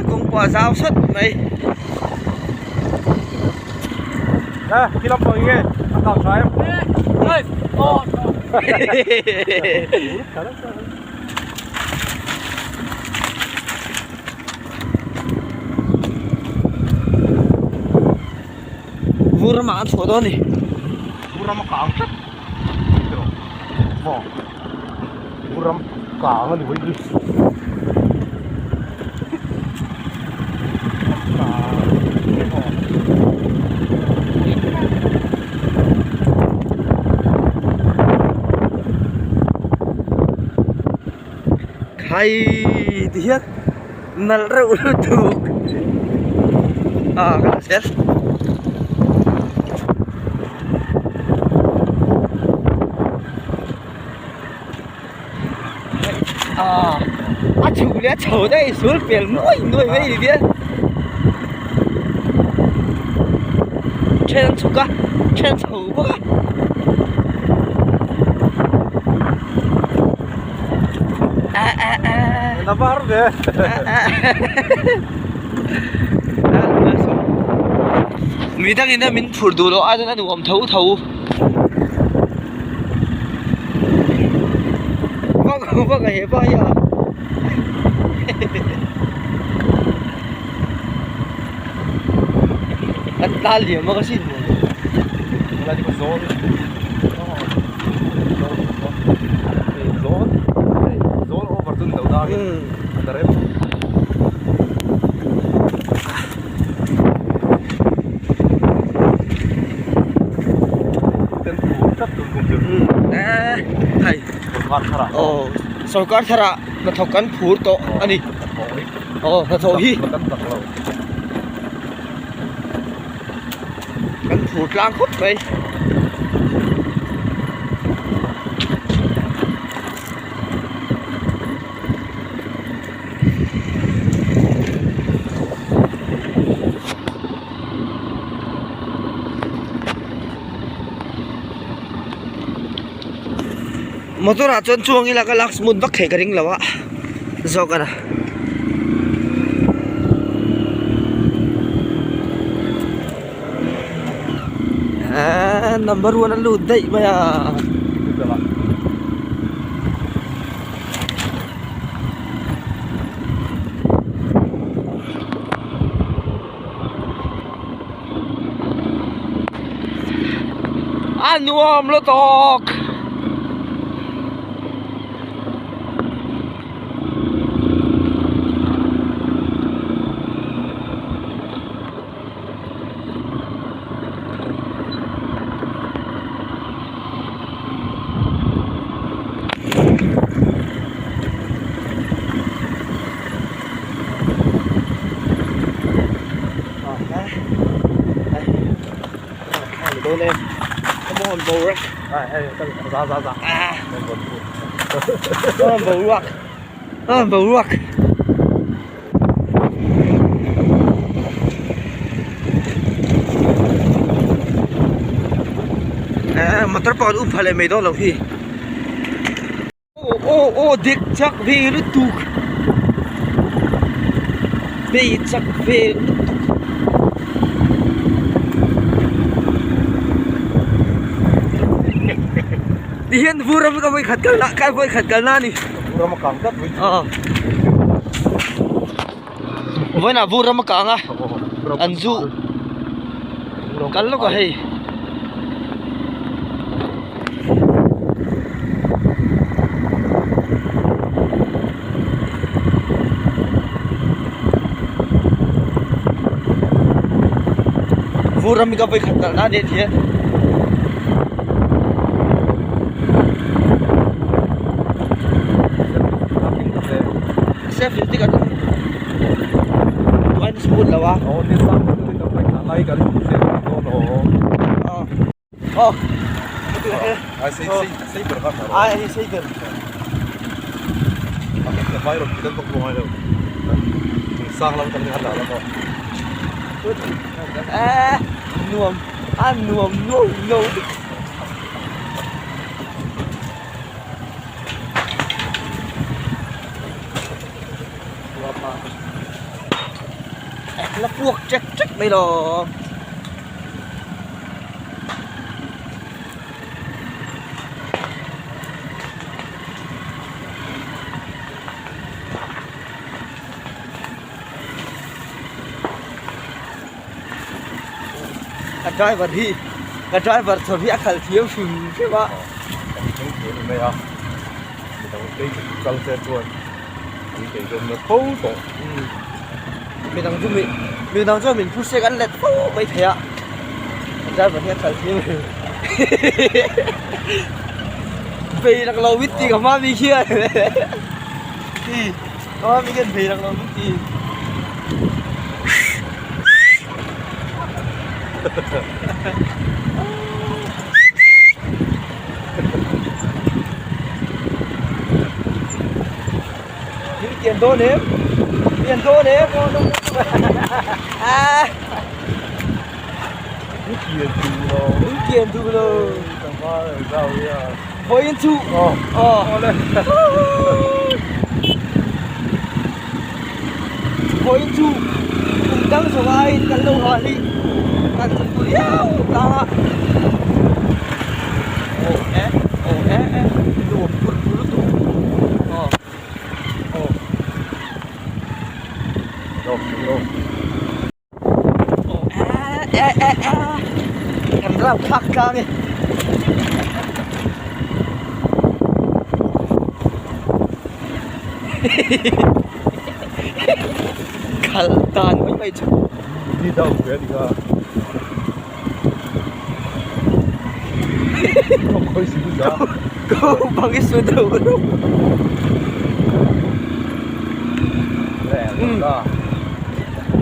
Kawng pawh a zau sawt mai. Khi lampang hi nge a kang tha em? Vur ramah an chhuah dawn a ni. Vur ram a kang tlat maw vur ram kang a ni mai hi. Khai ti hian nalh reuh lutuk a ka la zel. A chhuk leh a chho daih sul pel nuai nuai mai ni hian then an chhuk a then an chho bawk a. La var ve. Mi dangin a min phurh duh loh ai chuan a nuam tho tho. Vak vak a he pa hi a. Kan tla liam a ka sin maw. Lai chu ka zawn. Zawn. Zawn over chu ni lo dangin a ta rem. Sorkar tharah. Aw sorkar tharah hnathawk kan phur tawh a ni. Aw hnathawh hi. Kan tak lo. Kan phur tlang khawp mai. Motor ah chuan chuang ila ka lak smooth vak theih ka ring lo a zawk a na. Aaa number one a lut daih mai a. A nuam lo tawk. Boruak boruak motor pawh an um pha leh mai dawn loh hi. Aw aw dik chak ve lutuk bei chak ve lutuk. Ti hian vur ram ka vawi khat kalna ka vawi khat kalna a ni. Vur ram a kang tlat mai. Aw vawiinah vur ram a kang a an zu kal lawk a hei. Vur ram hi ka vawi khat kalna a ni a ti hian. Selfie stick ah chuan duh aiin a smooth lo a. Aw ai hei sei ber. Nuam a nuam nuau nuau. La puak chek chek mai lo. Ka driver hi ka driver chhawr hi a khalh thiam hrim hrim a. Kan thleng thei a ni mai a midang te kal te chuan an beidawnna tho tawh. Midang chu mi midang chuan min phur sek an let fo mai thei a ka driver hi a khalh thiam hrim bei lak lo mit ti ka hma mi khian ka hma mi khian bei lak lo mit ti. Tiền đô nếm Tiền đô nếm À Tiền thu lo Voi in chu Ờ Voi in chu Kum dang zawng aiin kan lo hah hi Kan chu tu riau ta Aw e aw e e Nuam phur phur lutuk Aw Aw E e e Kan rap thlak tlang e. Khalh dan mai mai chu. Ko bang i su deuh reuh.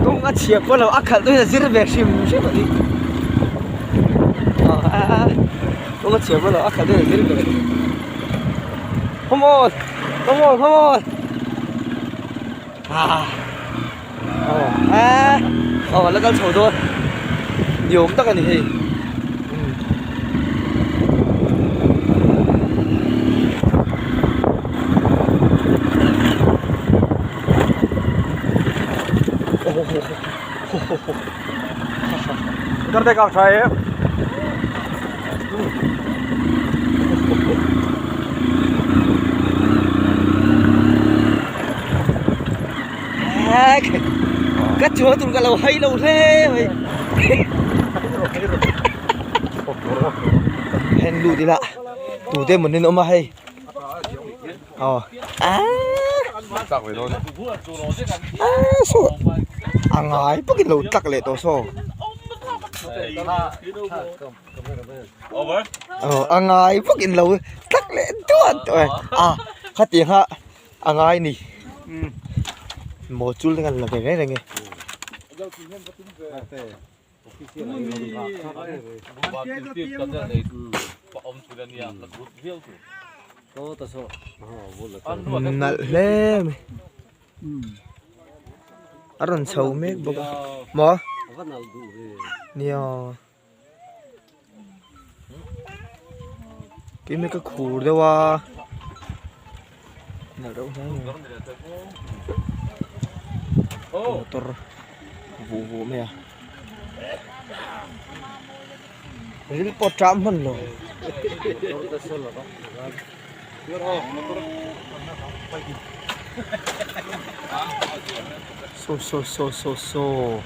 Kawng a chhia pawh lo a khalh tu hian a zir ve hrim hrim a ni. Kawng a chhia pawh lo a khalh tu hian a zir ve. Come on! Come on! Come on! Ah! Aw ah! Aw la kal chho dawn ni awm tak a ni hei. Ka chuan tur ka lo hai lo hle mai hen lut ila tute maw nin awm a hei aw aaa saw a ngai bawkin lo tlak leh tawh saw aw a ngai bawkin lo tlak leh duat tawh e a khatiang kha a ngai ni maw chul te kan la ve reng reng e. Nalh hle mai a rawn chho mek bawk a maw nia. Keimah ka khur deuh a nalh reuh hle mai motor vuh vuh mai a ril pawh ṭam hman lo. Saw saw saw saw saw.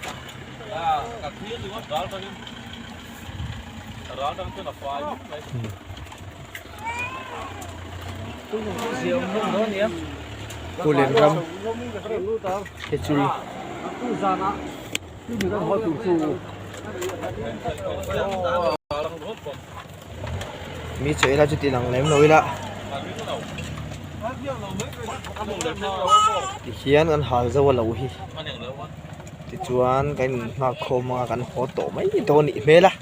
Kulen ram te chu mi chaw ila chuti lang lem lo ila tihian kan hal zo a lo hi. Tichuan kan inhngak khawm anga kan haw tawh mai dawn nih hmel a.